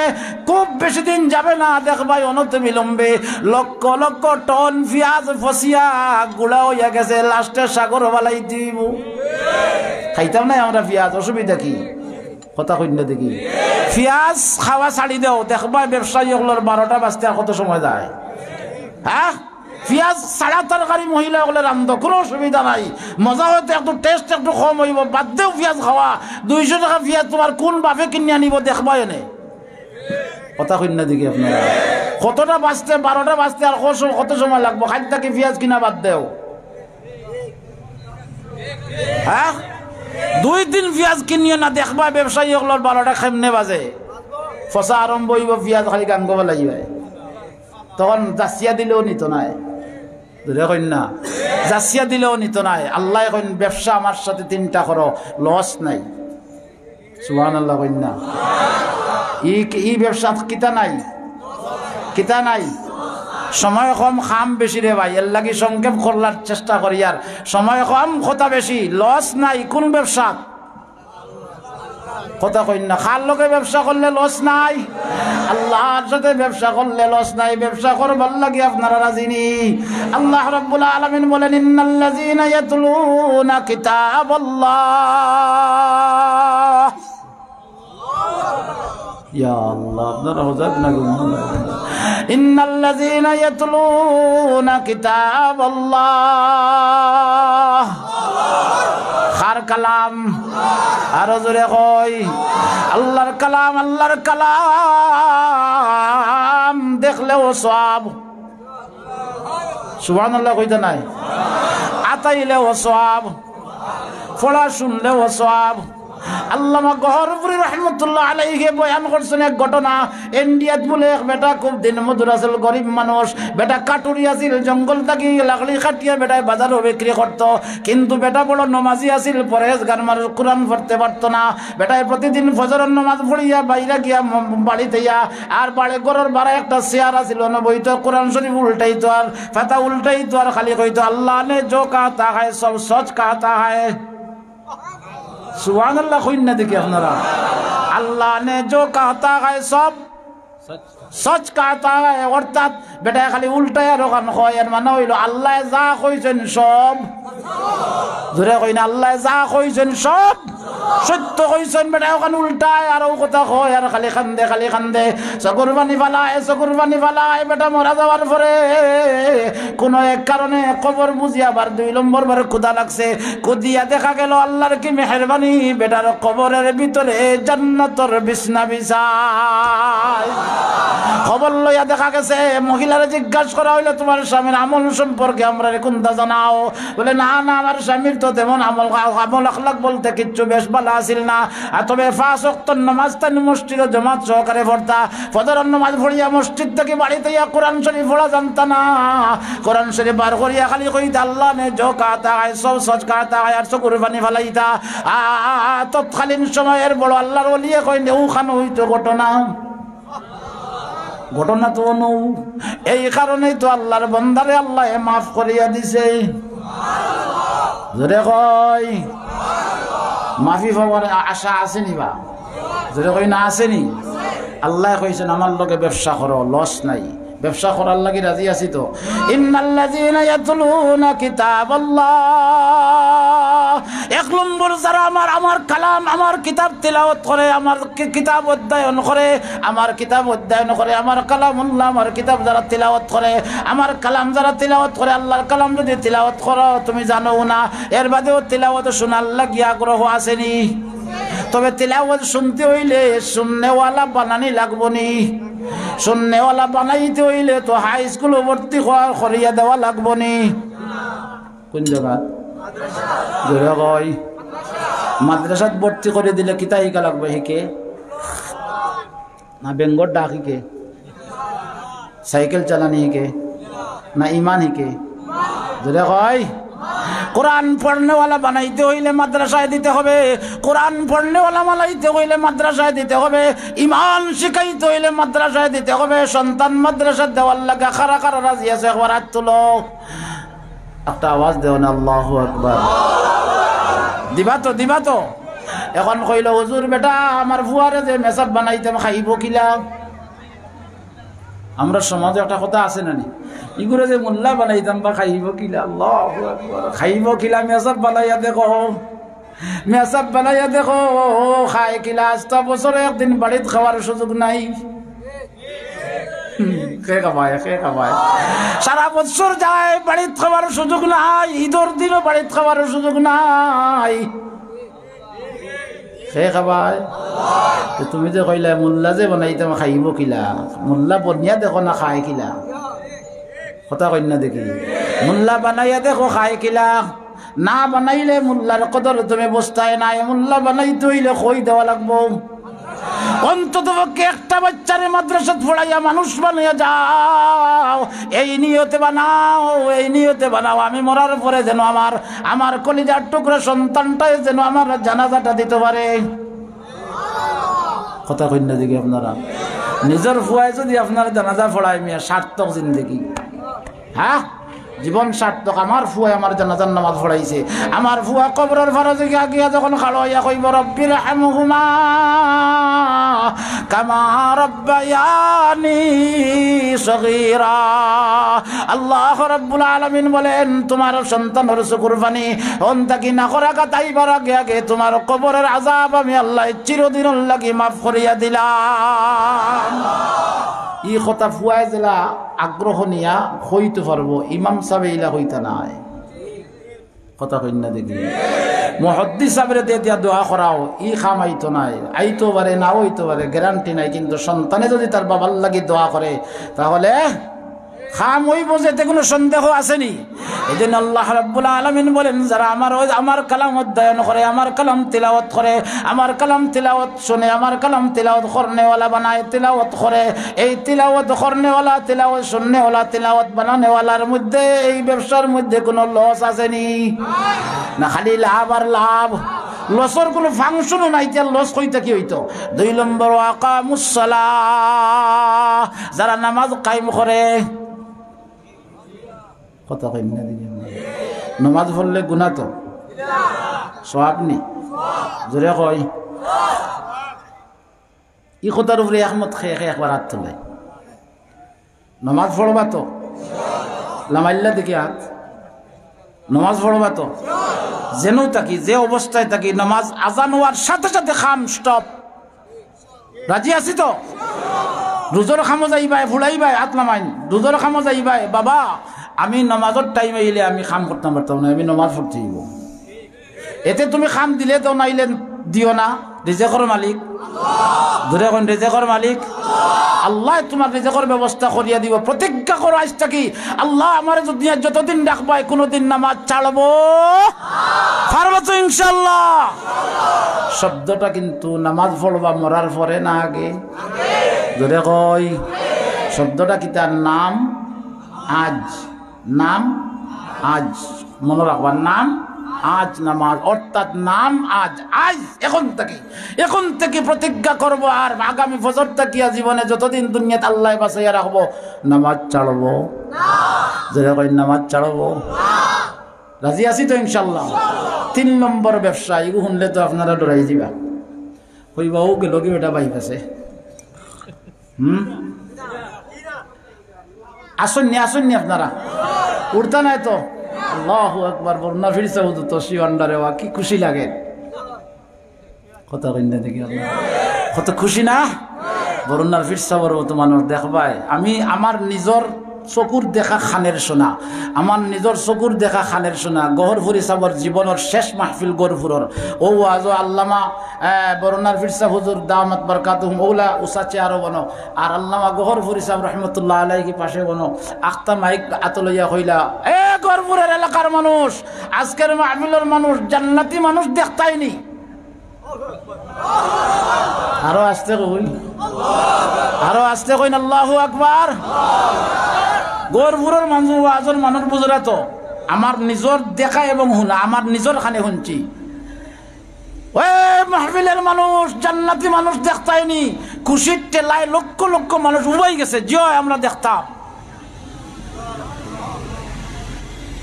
খুব বেশি দিন যাবে না, দেখবায় অনতিবিলম্বে লক্ষ লক্ষ টন পিয়াজ ফসিয়া গুড়া অইয়া গেছে, লাস্টে সাগর ফালাই দিব। খাইতাম না আমরা পিয়াজ, অসুবিধা কি? কথা কইন না দেখি। পিয়াজ খাওয়া ছাড়ি দেও, দেখবায় ব্যবসায়ী অকলর বারোটা বাজতে আর কত সময় যায়? হ্যাঁ, পিয়াজ ছাড়া তরকারি মহিলা অকলে রান্ধো, কোনো অসুবিধা নাই। মজা অইতো, একটু টেস্ট একটু কম অইবো, বাদ দেও পিয়াজ খাওয়া। দুইশো টেকা পিয়াজ তুমার কোন বাপে কিনিয়া নিবো, দেখবায় এনে। কথা কইন না দেখি আপনারা। কতটা বাজতে, বারোটা বাজতে আর কত সম-, কত সময় লাগবো? খাইল থাকি পিয়াজ কিনা বাদ দেও। হ্যাঁ, দুই দিন পিয়াজ কিনিও না, দেখবায় ব্যবসায়ী অকলর বারোটা কেমনে বাজে। ফসা আরম্ভ অইবো, পিয়াজ খালি গাঙ্গো বালাইবায়। তখন যাচিয়া দিলেও নিতো নায়। জোরে কইন না, যাচিয়া দিলেও নিতো নায়। আল্লায় কইন, ব্যবসা আমার সাথে তিনটা করো, লস নাই। সুবহানাল্লাহ কইন না। ই, ই ব্যবসাত কিতা নাই? কিতা নাই? সময় কম, কাম বেশি রে ভাই, এর লাগি সংক্ষেপ করলার চেষ্টা করিয়ার। সময় কম, কথা বেশি, লস নাই। কোন ব্যবসাত? কথা কইন না। কার লগে ব্যবসা করলে লস নাই? আল্লার সাথে ব্যবসা করলে লস নাই। ব্যবসা করবার লাগি আপনারা রাজি নি? আল্লাহ রাব্বুল আলামিন বলেন, ইন্নাল্লাযীনা ইয়াতলুনা কিতাবাল্লাহ। ইয়া আল্লাহ, আপনারা হজাগ না গো? ইন্নাল্লাযীনা ইয়াতলুনা কিতাবাল্লাহ। কার কালাম? আরো জোরে কই। আল্লার কালাম, আল্লার কালাম দেখলেও সওয়াব। সুবহানাল্লাহ কইতা নায়? আতাইলেও সওয়াব, পড়া শুনলেও সওয়াব, আল্লামা গহরপুরী রহমতুল্লাহ আলাইহি বয়ান করছেন এক ঘটনা। ইন্ডিয়াত বুলে এক বেটা খুব দিনমজুর আছিল, গরিব মানুষ। বেটা কাটুরি আছিল, জঙ্গল থাকি লাকড়ি কাটিয়া বেটায় বাজারো বিক্রি করতো। কিন্তু বেটা বড় নমাজি আছিল, পরহেজগার মানুষ, কোরআন পড়তে পারতো না। বেটায় প্রতিদিন ফজরর নমাজ পড়িয়া বাইরে গিয়া ম-, বাড়িত আইয়া, আর বাড়ি ঘরর বারা একটা চেয়ার আছিল, অনো বইতো, কোরআন শরীফ উল্টাইতো আর পাতা উল্টাইতো আর খালি কইতো, "আল্লাহ নে জো কাহতা হ্যায় সব সচ কাহতা হ্যায়।" সুবহানাল্লাহ কইন না দেখি আপনারা। "আল্লাহ নে জো কাহতা হ্যায় সব সচ কাহতা হ্যায়।" অর্থাৎ বেটায় খালি উল্টায় আর অখান কয়, এর মানে অইলো আল্লায় যা কইছইন সব, জোরে কইন, আল্লায় যা কইছইন সব সত্য কইছইন। বেটায় অখান উল্টায় আর অউ কথা কয় আর খালি কান্দে, খালি কান্দে। চকুর পানি ফালায়, চকুর পানি ফালায়। বেটা মরা যাওয়ার পরে কুনু এক কারণে কবর বুঝি আবার দুই নম্বর বার কুদা লাগছে। কুদিয়া দেখা গেল আল্লার কি মেহেরবানি, বেটার কবরর ভিতরে জান্নাতর বিছনা বিছায়। খবর লইয়া দেখা গেছে, মহিলারে জিজ্ঞাসা করা অইলো, "তুমার স্বামীর আমল সম্পর্কে আমরারে কুন্তা জানাও।" বলে, "না, না, আমার স্বামীর তো তেমন আমল, আমল আখলাক বলতে কিচ্ছু বেশ ভালা আছিল না। আর তবে পাঁচ ওয়াক্ত নামাজ তাইন মসজিদো জমাত সহকারে পড়তা। ফজরর নামাজ পড়িয়া মসজিদ থাকি বাড়িত আইয়া কোরআন শরীফ পড়া জানতা না। কোরআন শরীফ বার করিয়া খালি কইতা, 'আল্লাহ নে জো কাহতা হ্যায় সব সচ কাহতা হ্যায়,' আর চকুর পানি ফালাইতা।" আ, আ, আ, তৎকালীন সময়ের বড় আল্লার ওলিয়ে কইন, "অউখান অইতো ঘটনা।" ঘটনা তো অনো। এই কারণেই তো আল্লার বন্দারে আল্লায় মাফ করিয়া দিছে। জোরে কই, মাফি পাওয়ার আশা আছে নি বা? জোরে কই না, আছে নি? আল্লায় কইছইন, "আমার লগে ব্যবসা করো, লস নাই।" ব্যবসা করার লাগি রাজি আছি তো। ইন্নাল্লাযীনা ইয়াতলুনা কিতাবাল্লাহ, এক নম্বর যারা আমার, আমার কালাম, আমার কিতাব তিলাওয়াত করে, আমার কি-, কিতাব অধ্যয়ন করে, আমার কিতাব অধ্যয়ন করে, আমার কালামুল্লাহ, আমার কিতাব যারা তিলাওয়াত করে, আমার কালাম যারা তিলাওয়াত করে, আল্লার কালাম যদি তিলাওয়াত করো, তুমি জানো না, এর বাদেও তিলাওয়াত শোনার লাগি আগ্রহ আছে নি? তবে তিলাওয়াত শুনতে অইলে শুননেওয়ালা বানানি লাগবো নি? শুননেওয়ালা বানাইতে অইলে তো হাই স্কুলো ভর্তি করা-, করিয়া দেওয়া লাগবো নি? কোন জাগাত? জোরে কই। মাদ্রাসাত ভর্তি করি দিলে কিতা হিকা লাগবো? হিকে না বেঙ্গর ডাক হিকে? সাইকেল চালানি হিকে? না ইমান হিকে? জোরে কই। কোরআন পড়নেওয়ালা বানাইতে অইলে মাদ্রাসায় দিতে হবে, কোরআন পড়নেওয়ালা বানাইতে অইলে মাদ্রাসায় দিতে হবে, ইমান শিখাইতে অইলে মাদ্রাসায় দিতে হবে। সন্তান মাদ্রাসাত দেওয়ার লাগি কারা কারা রাজি আছো একবার আত তুলো। একটা আওয়াজ দেও না, আল্লাহু আকবার। দিবা তো, দিবা তো? এখন কইলো, "হুজুর বেটা, আমার ফুয়ারে যে মেসাব বানাইতাম খাইবো কিলা?" আমরার সমাজো একটা কথা আছে না নি? "ইগুরে যে মোল্লা বানাইতাম বা খাইবো কিলা?" আল্লাহু আকবার। খাইবো কিলা? মেসাব বানাইয়া দেখো, মেসাব বানাইয়া দেখো, খায় কিলা? আস্তা বছরো একদিন বাড়িত খাওয়ার সুযোগ নাই। হুম, খে খাবায়, খে খাবায়। সারা বছর যায়, বাড়িত খাওয়ার সুযোগ নাই, ইদর দিনও বাড়িত খাওয়ার সুযোগ নাই। খে খাবায়। তো তুমি যে কইলা, "মোল্লা যে বানাইতাম খাইবো কিলা?" মোল্লা বনিয়া দেখো না খায় কিলা? কথা কইন না দেখি। মোল্লা বানাইয়া দেখো খায় কিলা? না বানাইলে মোল্লার কদর তুমি বুঝতায় নায়। মোল্লা বানাইতে অইলে কই দেওয়া লাগবো। অন্তত পক্ষে একটা বাচ্চারে মাদ্রাসাত পড়াইয়া মানুষ বানাইয়া যাও, এই নিয়তে বানাও, এই নিয়তে বানাও, আমি মরার পরে যেন আমার, আমার কলিজার টুকরা সন্তানটায় যেন আমার জানাজাটা দিতে পারে। কথা কইন না দেখি আপনারা। নিজর ফুয়ায় যদি আপনার জানাজা পড়ায় মিয়া, সার্থক জিন্দেগি। হ্যাঁ, জীবন সার্থক। আমার ফুয়ায় আমার জানাজার নামাজ পড়াইছে। আমার ফুয়া কবরর ফারো গিয়া, গিয়া যখন খাড়া অইয়া কইবো, "রব্বির হামহুমা কামা রব্বায়ানি সগীরা।" আল্লাহ রাব্বুল আলামিন বলেন, "তুমার সন্তানর চকুর পানি অন থাকি নাকর আগাত আইবার আগে আগে তুমার কবরর আযাব আমি আল্লায় চিরদিনর লাগি মাফ করিয়া দিলাম।" ই কথা ফুয়ায় যেলা আগ্রহ নিয়া কইতো পারবো, ইমাম সাবে ইলা কইতা নায়। কথা কইন না দেখি। মুহাদ্দিস সাবরে দিয়া দিয়া দোয়া করাও, ই কাম আইতো নায়, আইতো পারে, নাও আইতো পারে, গ্যারান্টি নাই, কিন্তু সন্তানে যদি তার বাবার লাগি দোয়া করে, তাহলে কাম অইবো যে, এতে কুনু সন্দেহ আছে নি? এইজন্য আল্লাহ রাব্বুল আলামিন বলেন, যারা আমার, আমার কালাম অধ্যয়ন করে, আমার কালাম তিলাওয়াত করে, আমার কালাম তিলাওয়াত শুনে, আমার কালাম তিলাওয়াত করনেওয়ালা বানায়, তিলাওয়াত করে, এই তিলাওয়াত করনেওয়ালা, তিলাওয়াত শুননেওয়ালা, তিলাওয়াত বানানেওয়ালার মধ্যে, এই ব্যবসার মধ্যে কুনু লস আছে নি? না, খালি লাভ আর লাভ। লসর কুনু ফাংশনও নাই, ইতা লস কই থাকি অইতো? দুই নম্বর, ওয়া আকামুস সালাহ, যারা নামাজ কায়েম করে। কথা কইন না দেখি। নমাজ পড়লে গুনা তো? সওয়াব নি? জোরে কই। ই কথার উপরে একমত কে কে একবার আত তুলে। নমাজ পড়বা তো? লামাইল্লা দেখি আত। নমাজ পড়বা তো? যেনু থাকি, যে অবস্থায় থাকি, নমাজ আজান অওয়ার সাথে সাথে কাম stop। রাজি আছি তো? রুজর কামো যাইবায়, ফুড়াইবায়, আত লামাইন। রুজর কামো যাইবায়, বাবা, আমি নমাজর টাইম অইলে আমি কাম করতাম পারতাম না, আমি নমাজ পড়তে অইবো। এতে তুমি কাম দিলে দেও, নাইলে দিও না। রিজেকর মালিক, জোরে কইন, রিজেকর মালিক। আল্লায় তুমার রিজেকর ব্যবস্থা করিয়া দিবো। প্রতিজ্ঞা করো আইজ থাকি, আল্লায় আমারে দুনিয়াত যতদিন রাখবায়, কুনুদিন নামাজ ছাড়বো। পারবা তো ইনশাআল্লাহ? শব্দটা কিন্তু নামাজ পড়বা মরার পরে না আগে? জোরে কই। শব্দটা কিতা? নাম আজ। নাম আজ। মনো রাখবা, নাম আজ নামাজ, অর্থাৎ নাম আজ। আজ, এখন থাকি, এখন থাকি প্রতিজ্ঞা করবো, আর আগামী ফজর থাকিয়া জীবনে যতদিন দুনিয়াত আল্লায় বাঁচাইয়া রাখবো, নামাজ ছাড়বো। জোরে কই, নামাজ ছাড়বো। রাজি আছি তো ইনশাআল্লাহ? তিন নম্বর ব্যবসা, ইগু হুনলে তো আপনারা ডরাই যিবা, কইবা, "ও গেল কি বেটা বাইক আছে।" হুম? আছইন নি, আছইন নি আপনারা? উঠতা নায় তো? আল্লাহু আকবার, বরুণা ফিরসা হুজুর তো শিবান্ডারে ওয়া কি খুশি লাগে। কথা কইন না দেখি আপনারা। কত খুশি না? বরুণার ফিরসা বড় তো মানুষ দেখবায়। আমি আমার নিজর চকুর দেখা খানের শোনা, আমার নিজর চকুর দেখা খানের শোনা, গহরপুরি সাবর জীবনর শেষ মাহফিল গহরপুরর। ও ওয়াজো আল্লামা, এ, বরুণার ফিরসা হুজুর দামাত বারকাতুহুম, ওলা উষা চেয়ারো বনো, আর আল্লামা গহরপুরি সাব রহমতুল্লাহ আলাইহি পাশে বনো, আখতা মাইক আতো লইয়া কইলা, "এ গহরপুরর এলাকার মানুষ, আজকের মাহফিলর মানুষ, জান্নাতি মানুষ দেখতায়নি।" আরো আস্তে কইন, আরো আস্তে কইন, "আল্লাহু আকবার।" গহরপুরর মানুষ, ওয়াজর মানুষ বুঝরা তো, আমার নিজর দেখা এবং হুনা, আমার নিজর খানে হুনছি। ওই মাহফিলর মানুষ, জান্নাতি মানুষ দেখতায়নি, খুশির ঠেলায় লক্ষ লক্ষ মানুষ উবাই গেছে, জি অয়, আমরা দেখতাম।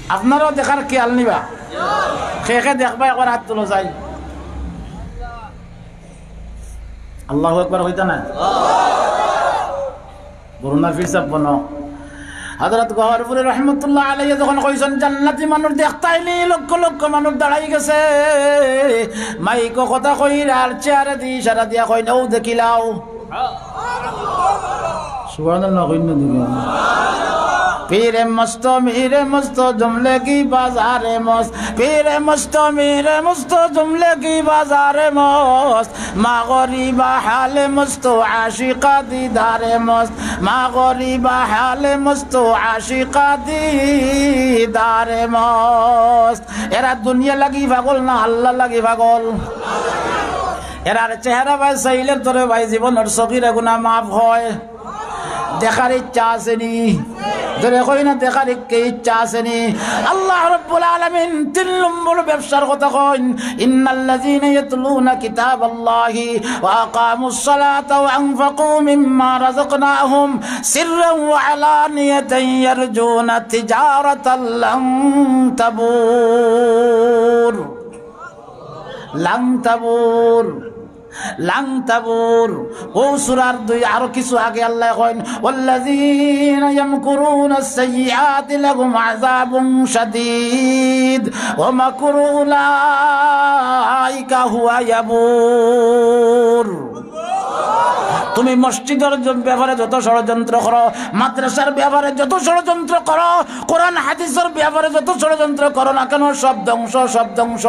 আপনারাও দেখার খেয়াল নিবা। কে কে দেখবা একবার আত তুলো যাই। আল্লাহু আকবার কইতা না? বরুণা ফিরসাব বনো। হযরত গহরপুরী রহমতুল্লাহ আলাইহি যখন কইছইন, "জান্নাতি মানুষ দেখতায়নি, লক্ষ লক্ষ মানুষ দাঁড়াই গেছে।" মাইকো কথা কইরা আর চেয়ারে দি ইশারা দিয়া কইন, "ও দেখিলাও।" সুবহানাল্লাহ কইন না দিবা। পীরে মস্ত মীরে মস্ত জুমলে কি বাজারে মস্ত, পীরে মস্ত মীরে মস্ত জুমলে কি বাজারে মস্ত, মাগরিবা হালে মস্ত আশিকা দিদারে মস্ত, মাগরিবা হালে মস্ত আশিকা দিদারে মস্ত। এরা দুনিয়া লাগি পাগল না আল্লাহ লাগি পাগল? এরার চেহারা ভাই চাইলে তোরে ভাই জীবনর সগিরা গুনা মাফ হয়। দেখার ইচ্ছা আছে নি? জোরে কই না, দেখার ইচ্ছে ইচ্ছা আছে নি? আল্লাহ রাব্বুল আলামিন তিন নম্বর ব্যবসার কথা কইন, "ইন্নাল্লাযীনা ইয়াতলুনা কিতাবাল্লাহি ওয়া আকামুস সালাতা ওয়া আনফাকু মিম্মা রাযাকনাহুম সিররান ওয়া আলানিয়াতান ইয়ারজুনা তিজারাতাল লান তাবুর।" লাং তাবুর, লাং তাবুর। ও সূরার দুই আরো কিছু আগে আল্লাহ কইন, "ওয়াল্লাযীনা ইয়ামকুরুনাস সাইয়্যিআতি লাহুম আযাবুন শাদীদ ওয়া মাকরু উলাইকা হুয়া ইয়াবুর।" তুমি মসজিদর জ-, ব্যাপারে যত ষড়যন্ত্র করো, মাদ্রাসার ব্যাপারে যত ষড়যন্ত্র করো, কোরআন হাদিসর ব্যাপারে যত ষড়যন্ত্র করো না কেন, সব ধ্বংস, সব ধ্বংস।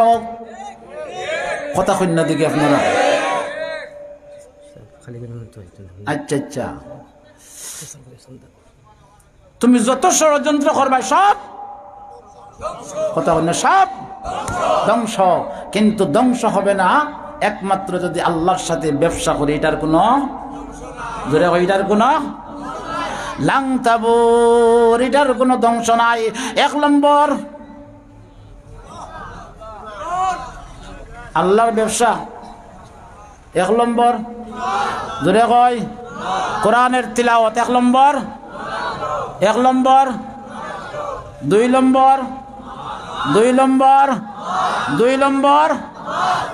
কথা কইন না দেখি আপনারা। আচ্ছা, আচ্ছা। তুমি যত ষড়যন্ত্র করবায়, সব, কথা বল না, সব ধ্বংস। কিন্তু ধ্বংস হবে না একমাত্র যদি আল্লাহর সাথে ব্যবসা করি। এটার কোনো, জোরে কই, এটার কোনো লাং তাবুর, এটার কোনো ধ্বংস নাই। এক নম্বর, আল্লাহর ব্যবসা। এক নম্বর, জোরে কই, কোরআনের তিলাওয়াত। এক নম্বর, এক নম্বর, দুই নম্বর, দুই নম্বর, দুই নম্বর,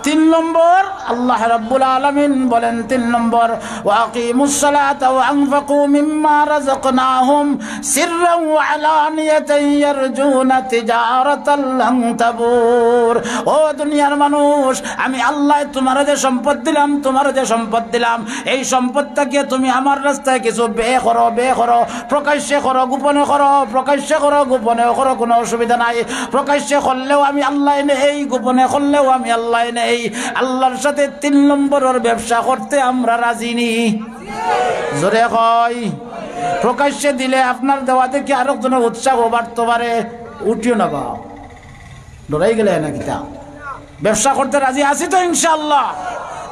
তিন নম্বর, আল্লাহ রাব্বুল আলামিন বলেন, তিন নম্বর, "ওয়া আকিমুস সালাতা ওয়া আনফিকু মিম্মা রাযাকনাহুম সিররান ওয়া আলানিয়াতান ইয়ারজুনা তিজারাতাল লান তাবুর।" ও দুনিয়ার মানুষ, আমি আল্লাহ তোমারে যে সম্পদ দিলাম, তোমারে যে সম্পদ দিলাম, এই সম্পদ থাকিয়া তুমি আমার রাস্তায় কিছু ব্যয় করো, ব্যয় করো, প্রকাশ্যে করো, গোপনে করো, প্রকাশ্যে করো, গোপনেও করো, কোনো অসুবিধা নাই। প্রকাশ্যে করলেও আমি আল্লাহ নেই, গোপনে করলেও আমি আল্লাহ নেই। আল্লাহর সাথে তিন নম্বরের ব্যবসা করতে আমরা রাজি নি। জোরে কই। প্রকাশ্যে দিলে আপনার দেওয়া দেখি আরো জনের উৎসাহ বাড়তে পারে। উঠিও না বা, ডরাই গেলে না কিতা? ব্যবসা করতে রাজি আছি তো ইনশাআল্লাহ।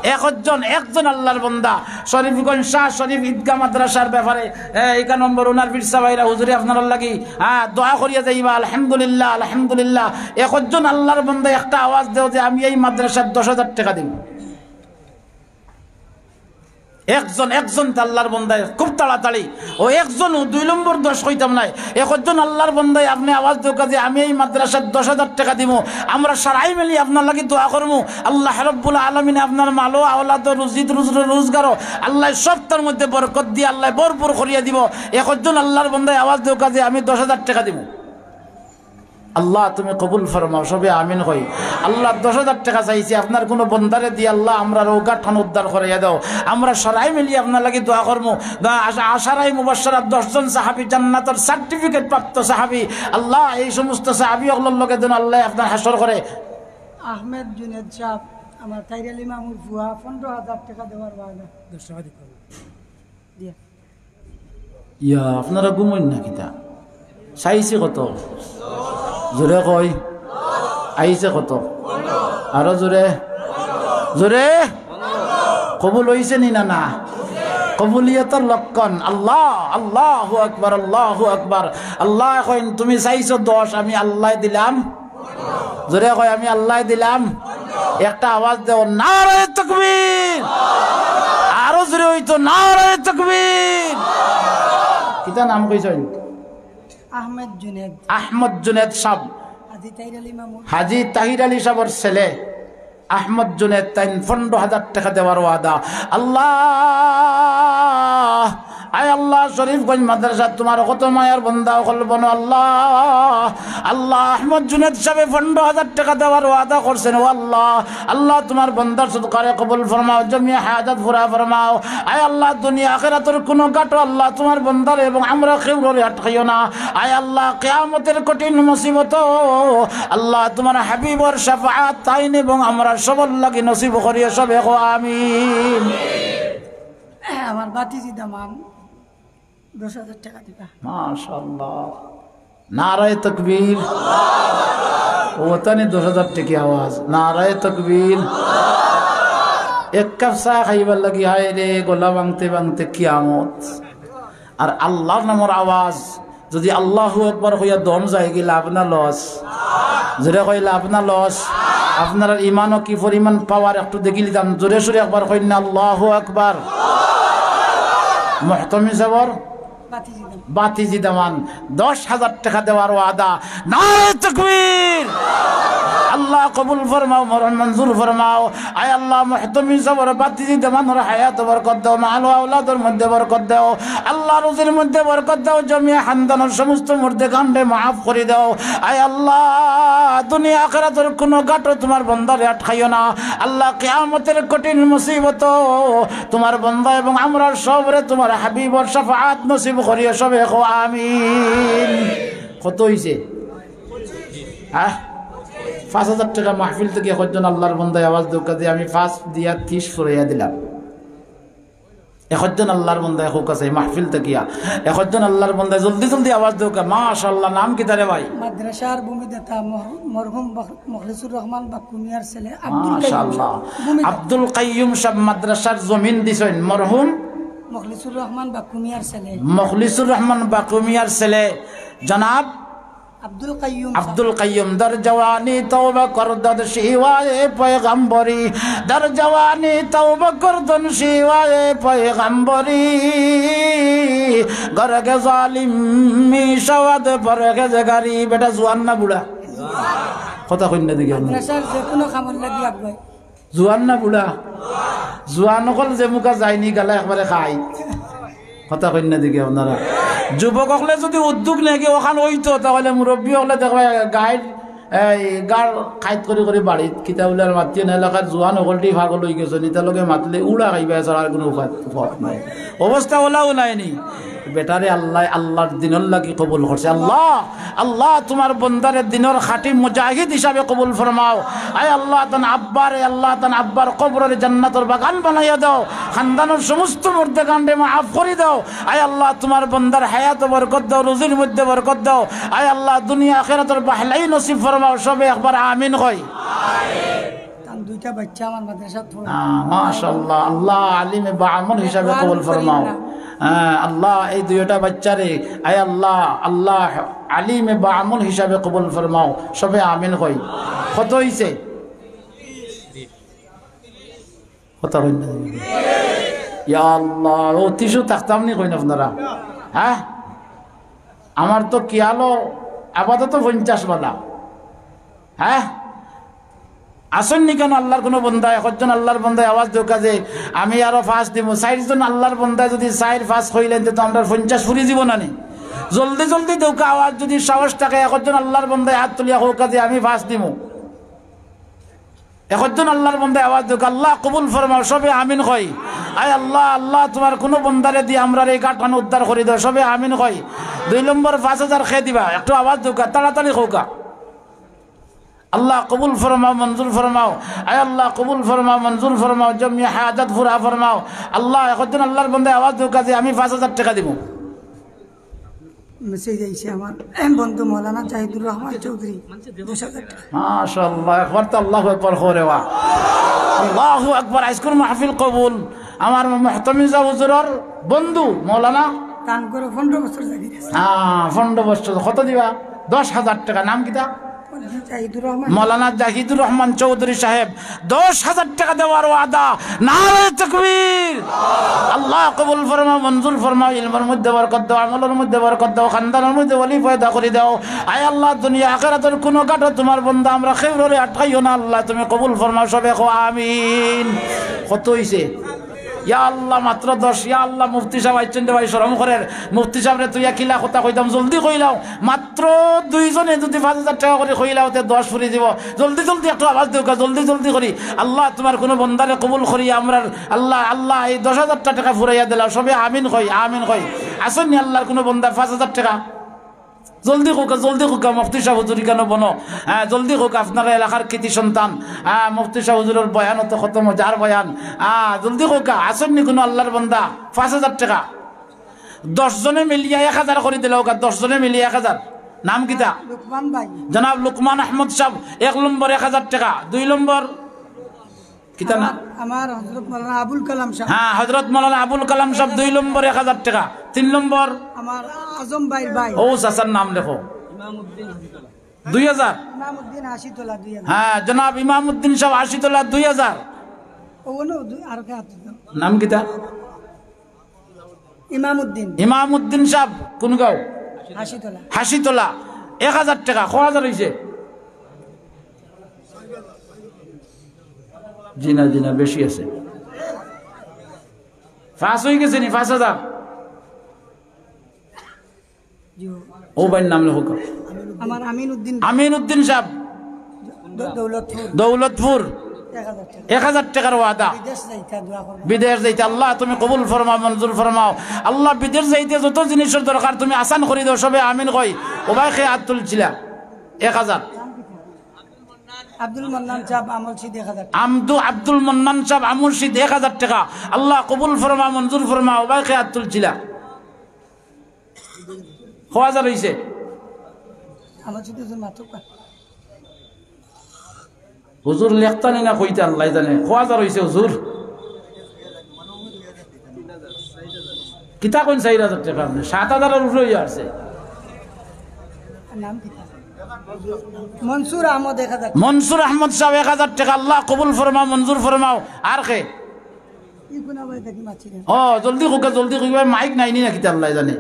একজন, একজন আল্লাহর বান্দা শরীফগঞ্জ শাহ শরীফ ঈদগাহ মাদ্রাসার ব্যাপারে, এ, একা নম্বর ওনার পীর সাহেব আইরা হুজুরে আপনার লাগি, হ্যাঁ, দোয়া করিয়া যাইবা। আলহামদুলিল্লাহ, আলহামদুলিল্লাহ। একজন আল্লাহর বান্দা একটা আওয়াজ দেও যে আমি এই মাদ্রাসার দশ হাজার টাকা দিমু। একজন, একজন আল্লাহর বান্দায় খুব তাড়াতাড়ি, ও একজন, ও দুই নম্বর দশ কইতাম নাই, একজন আল্লাহর বান্দায় আপনি আওয়াজ দেউক্কা যে আমি এই মাদ্রাসার দশ হাজার টাকা দিমু। আমরা সারাই মিলি আপনার লাগি দোয়া করমু। আল্লাহ রাব্বুল আলামিনে আপনার মালো, আওলাদো, রুজিত, রুজ-, রোজগারো আল্লাহ সবটার মধ্যে বরকত দিয়া আল্লাহ ভরপুর করিয়া দিবো। একজন আল্লাহর বান্দায় আওয়াজ দেউক্কা যে আমি দশ হাজার টাকা দিমু। আল্লাহ, তুমি কবুল ফরমাও, সবে আমিন কই। আল্লাহ, দশ হাজার টাকা চাইছি, আপনার কোনো বন্দারে দিয়া আল্লাহ, আমরার অউ ঘাটখান উদ্ধার করাইয়া দেও। আমরা সারাই মিলি আপনার লাগি দোয়া করমু। দোয়া, আশা-, আশারায়ে মুবাশশারাত দশ জন সাহাবী, জান্নাতর certificate প্রাপ্ত সাহাবী। আল্লাহ, এই সমস্ত সাহাবী অকলর লগে যেন আল্লাহ আপনার হাশর করে। আহমেদ জুনেদ সাহেব, আমার তাইর আলী মামুর ফুয়া, পনেরো হাজার টাকা দেওয়ার ওয়াদা। দশ টাকা দিতে হবে। দিয়া। ইয়া, আপনারা ঘুমইন না কিতা? চাইছে কত? জোরে কই। আইছে কত? আরো জোরে। জোরে। কবুল অইছে নি না, না? কবুলিয়তর লক্ষণ। আল্লাহ, আল্লাহু আকবার, আল্লাহু আকবার। আল্লাহ কইন, "তুমি চাইছো দশ, আমি আল্লাহ দিলাম।" জোরে কই, "আমি আল্লাহ দিলাম।" একটা আওয়াজ দেও, নারায়ে তাকবীর। আরো জোরে অইতো, নারায়ে তাকবীর। কিতা নাম কইছইন? আহমেদ জুনেদ। আহমদ জুনেদ সাহেব। হাজী তাহির আলী মামুর। হাজী তাহির আলী সাহেবর ছেলে আহমদ জুনেদ, তাইন পনেরো হাজার টাকা দেওয়ার ওয়াদা। আল্লাহ, আয় আল্লাহ, শরীফগঞ্জ মাদ্রাসা তোমার কত মায়ার বন্দা অকল বনো আল্লাহ। আল্লাহ, আহমদ জুনেদ সাহেবে পনেরো হাজার টাকা দেওয়ার ওয়াদা করছেন। ও আল্লাহ, আল্লাহ, তোমার বন্দার সদকারে কবুল ফরমাও, জমিয়ে হাজাত পুরা ফরমাও। আয় আল্লাহ, দুনিয়া আখিরাতর কোনো ঘাটো আল্লাহ, তোমার বন্দারে এবং আমরা কেউরে আটকাইও না। আয় আল্লাহ, কিয়ামতের কঠিন মুসিবত আল্লাহ, তোমার হাবিবর শাফাআত তাইন এবং আমরা সবর লাগি নসিব করিও, সবে কও আমিন। আমার ভাতিজি দামান দশ হাজার টাকা দিবা। মাশাআল্লাহ। নারায়ে তাকবীর। ও তানি দশ হাজার টাকা আওয়াজ। নারায়ে তাকবীর। এক কাপ চা খাইবার লাগি, হায় রে, গলা ভাঙতে ভাঙতে কিয়ামত। আর আল্লাহর নামর আওয়াজ, যদি আল্লাহু আকবার কইয়া দম যায়গি, লাভ না লস? জোরে কই, লাভ না লস? আপনারার ইমানো কি পরিমাণ পাওয়ার একটু দেখিলিতাম। জোরে সোরে একবার কইন না, আল্লাহু আকবার। মুহতামিম সাবর ভাতিজি দামান দশ হাজার টাকা দেওয়ার ওয়াদা। নারায়ে তাকবীর। আল্লাহ কবুল ফরমাও, মরণ মঞ্জুর ফরমাও। আয় আল্লাহ, মুহতামিম সাবর ভাতিজি দামানর হায়াত বরকত দেও, মাল ও আওলাদর মধ্যে বরকত দেও, আল্লাহ রুজির মধ্যে বরকত দেও, জমিয়ে খান্দানর সমস্ত মুর্দে গান্ডে মাফ করি দেও। আয় আল্লাহ, দুনিয়া আখিরাতর কোনো ঘাটো তোমার বন্দারে আটকাইও না। আল্লাহ, কিয়ামতের কঠিন মুসিবত তোমার বন্দা এবং আমরা সবরে তোমার হাবিবর শাফাআত নসিব করিও, সবে কও আমিন। কত অইছে? হ্যাঁ, পাঁচ হাজার টাকা মাহফিল থাকি একজন আল্লাহর বন্দায় আওয়াজ দেউক্কা যে আমি পাঁচ দিয়া ত্রিশ ফুরাইয়া দিলাম। একজন আল্লাহর বন্দায় কউক্কা চাই মাহফিল থাকিয়া, একজন আল্লাহর বন্দায় জলদি জলদি আওয়াজ দেউক্কা। মাশাআল্লাহ। নাম কিতা রে ভাই? মাদ্রাসার ভূমিদাতা মর-, মরহুম বখ-, মখলিসুর রহমান বাক্কু মিয়ার ছেলে আব্দুল কাইয়ুম মাশাআল্লাহ। সাহেব। ভূমিদাতা। আব্দুল কাইয়ুম সাহেব মাদ্রাসার জমিন দিছইন মরহুম মখলিসুর রহমান বাক্কু মিয়ার ছেলে। মখলিসুর রহমান বাক্কু মিয়ার ছেলে জনাব আব্দুল কাইয়ুম সাহেব। আব্দুল কাইয়ুম। در جوانی توبه کردن شیوهٔ پیغمبری، در جوانی توبه کردن شیوهٔ پیغمبری، گر که ظالم می‌شود پرهیزگاری। বেটা জুয়ান না বুড়া? কথা কইন না দেখি আপনে। মাদ্রাসার যে কোনো কামর লাগি আগুয়াই। জুয়ান না বুড়া? জুয়ান অকল যে মুখা যায়নি গালা একবারে খাই। কথা কইন না দেখি আপনারা। যুবক অকলে যদি উদ্যোগ নেয় কি ওখান অইতো, তাহলে মুরব্বি অকলে দেখবা গাইড, এই গাড় খাইত করি করি বাড়িত, কিতা বুলে আর মাতিও না, এলাকার জুয়ান অকলটি পাগল অইগেছে, নিতা লগে মাতলে উড়া খাইবা, এছাড়া আর কোনো উপায়, পথ নাই। অবস্থা ওলাও নাইনি। বেটারে আল্লাহ, আল্লাহর দিনর লাগি কবুল করছে। আল্লাহ, আল্লাহ, তুমার বন্দারে দিনর খাঁটি মুজাহিদ হিসাবে কবুল ফরমাও। আয় আল্লাহ, তান আব্বারে, আল্লাহ, তান আব্বার কবররে জান্নাতর বাগান বানাইয়া দাও। খানদানর সমস্ত মুর্দেগানরে মাফ করি দাও। আয় আল্লাহ, তুমার বন্দার হায়াতো বরকত দাও, রুজির মধ্যে বরকত দাও। আয় আল্লাহ, দুনিয়া আখিরাতর ভালাই নসিব ফরমাও। সবে একবার আমিন কই। তান দুইটা বাচ্চা আমার মাদ্রাসাত পড়ে। হ্যাঁ, মাশাআল্লাহ। আল্লাহ আলিমে বাআমল হিসাবে কবুল ফরমাও। হ্যাঁ, আল্লাহ এই দুইটা বাচ্চারে, আয় আল্লাহ, আল্লাহ আলিমে বাআমল হিসাবে কবুল ফরমাও। সবে আমিন কই। কত অইছে? কথা কইন না। ইয়া আল্লাহ, ও তিশু থাকতাম নি কইন আপনারা? হ্যাঁ, আমার তো কিয়ালো আপাতত পঞ্চাশ বালা। হ্যাঁ, আছইন নি কেন আল্লাহর কোনো বন্দা? একজন আল্লাহর বন্দায় আওয়াজ দেউক্কা যে আমি আরো পাঁচ দিমু। চাইরজন আল্লাহর বন্দায় যদি চাইর পাঁচ কইলাইন, তে তো আমরার পঞ্চাশ ফুরি যিবো না নি? জলদি জলদি দেউক্কা আওয়াজ, যদি সাহস থাকে, একজন আল্লাহর বন্দায় আত তুলিয়া কউক্কা যে আমি পাঁচ দিমু। একজন আল্লাহর বন্দায় আওয়াজ দেউক্কা, আল্লাহ কবুল ফরমাও, সবে আমিন কই। আয় আল্লাহ, আল্লাহ, তুমার কোনো বন্দারে দি আমরার এই ঘাটখান উদ্ধার করি দাও, সবে আমিন কই। দুই নম্বর পাঁচ হাজার কে দিবা, একটু আওয়াজ দেউক্কা, তাড়াতাড়ি কউক্কা। আল্লাহ কবুল ফরমাও, মঞ্জুর ফরমাও। আয় আল্লাহ কবুল ফরমাও, মঞ্জুর ফরমাও, জমিয়া হাজাত পুরা ফরমাও। আল্লাহ, একজন আল্লাহর বন্দায় আওয়াজ দেউক্কা যে আমি পাঁচ হাজার টেকা দিমু। মেসেজ আইছে আমার বন্ধু মৌলানা জাহিদুর রহমান চৌধুরী, দশ হাজার টেকা। মাশাআল্লাহ, একবার তো আল্লাহু আকবার কও রে বা। আল্লাহু আকবার, আইজকুর মাহফিল কবুল। আমার মুহতামিম সাব হুজুরর বন্ধু মৌলানা। তান ঘরো পনেরো বছর জাগির আছে। হ্যাঁ, পনেরো বছর। কত দিবা? দশ হাজার টেকা। নাম কিতা? জাহিদুর রহমান। মৌলানা জাহিদুর রহমান চৌধুরী সাহেব দশ হাজার টেকা দেওয়ার ওয়াদা। নারায়ে তাকবীর। আল্লাহ কবুল ফরমাও, মঞ্জুর ফরমাও, ইলমর মধ্যে বরকত দাও, আমলর মধ্যে বরকত দাও, খানদানর মধ্যে ওলি পয়দা করি দাও। আয় আল্লাহ, দুনিয়া আখিরাতর কোনো ঘাটো তুমার বন্দা আমরা কেউরে আটকাইও না আল্লাহ, তুমি কবুল ফরমাও, সবে কও আমিন। কত অইছে? ইয়া আল্লাহ, মাত্র দশ। ইয়া আল্লাহ, মুফতি সাব আইছইন রে ভাই, শরম করের। মুফতি সাবরে তুইয়া কিলা কথা কইতাম, জলদি কইলাও। মাত্র দুইজনে যদি পাঁচ হাজার টেকা করি কইলাও, তে দশ ফুরি যিবো। জলদি জলদি একটু আওয়াজ দেউক্কা, জলদি জলদি করি। আল্লাহ, তুমার কোনো বন্দারে কবুল করি আমরার। আল্লাহ, আল্লাহ, এই দশ হাজার টেকা ফুরাইয়া দিলাও। সবে আমিন কই, আমিন কই। আছইন নি আল্লাহর কোনো বন্দা পাঁচ হাজার টেকা? জলদি কউক্কা, জলদি কউক্কা, মুফতি সাব হুজুর ইখানো বনো। হ্যাঁ, জলদি কউক্কা, আপনারা এলাকার কৃতি সন্তান। হ্যাঁ, মুফতি সাব হুজুরর বয়ান অত কত মজার বয়ান। হ্যাঁ, জলদি কউক্কা, আছইন নি কোনো আল্লাহর বন্দা? পাঁচ হাজার টেকা। দশ জনে মিলিয়া এক হাজার করি দিলাউক্কা, দশ জনে মিলিয়া এক হাজার। নাম কিতা? লুকমান ভাই। জনাব লুকমান আহমদ সাব, এক নম্বর এক হাজার টেকা, দুই নম্বর কিতা না? আমার, আমার হযরত মাওলানা আবুল কালাম সাব। হ্যাঁ, হযরত মাওলানা আবুল কালাম সাব দুই নম্বর এক হাজার টেকা, তিন নম্বর আমার আজম ভাইর ভাই। ও চাচার নাম লেখো। দুই হাজার। ইমামউদ্দিন হাসিতলা দুই হাজার। হ্যাঁ, জনাব ইমামউদ্দিন সাব হাসিতলা দুই হাজার। ও, ও, ও, আর কে আছে? নাম কিতা? ইমামউদ্দিন। ইমামউদ্দিন সাব কোন গাঁও? হাসিতলা। হাসিতলা। এক হাজার টেকা, ক হাজার অইছে? জি না, জি না, বেশি আছে। পাঁচ অইগেছে নি? পাঁচ হাজার। জি। ও ভাইর নাম লেখো। আমার আমিন উদ্দিন। আমিন উদ্দিন সাব। দ-, দৌলতপুর। দৌলতপুর। এক হাজার টেকা। এক হাজার টেকার ওয়াদা। বিদেশ যাইতা, দোয়া করবা। বিদেশ যাইতা, আল্লাহ তুমি কবুল ফরমাও, মঞ্জুর ফরমাও। আল্লাহ বিদেশ যাইতে যত জিনিসর দরকার তুমি আসান করি দেও, সবে আমিন কই। ও ভাই, কে আত তুলছিলা? এক হাজার। আব্দুল মান্নান সাহেব আমলশিদ এক হাজার টাকা। আমদু-, আব্দুল মান্নান সাহেব আমলশিদ এক হাজার টাকা। আল্লাহ কবুল ফরমা, মঞ্জুর ফরমা। ও ভাই, কে হাত তুলছিলা? ক হাজার অইছে? আমলশিদ হুজুর মাতুক্কা। হুজুর লেখতা নি না কইতা আল্লায় জানে। ক হাজার অইছে হুজুর? কিতা কইন চাইর হাজার টাকা আপনে? সাত হাজারর উপরে অইয়া আছে। নাম কিতা? মনসুর আহমদ এক হাজার। মনসুর আহমদ সাহেব এক হাজার টাকা। আল্লাহ কবুল ফরমাও, মঞ্জুর ফরমাও। আর কে? ই কোন আবার দেখি মাছি রে। ও, জলদি কউক্কা, জলদি কউক্কা, মাইক নাই নি না কিতা আল্লায় জানে।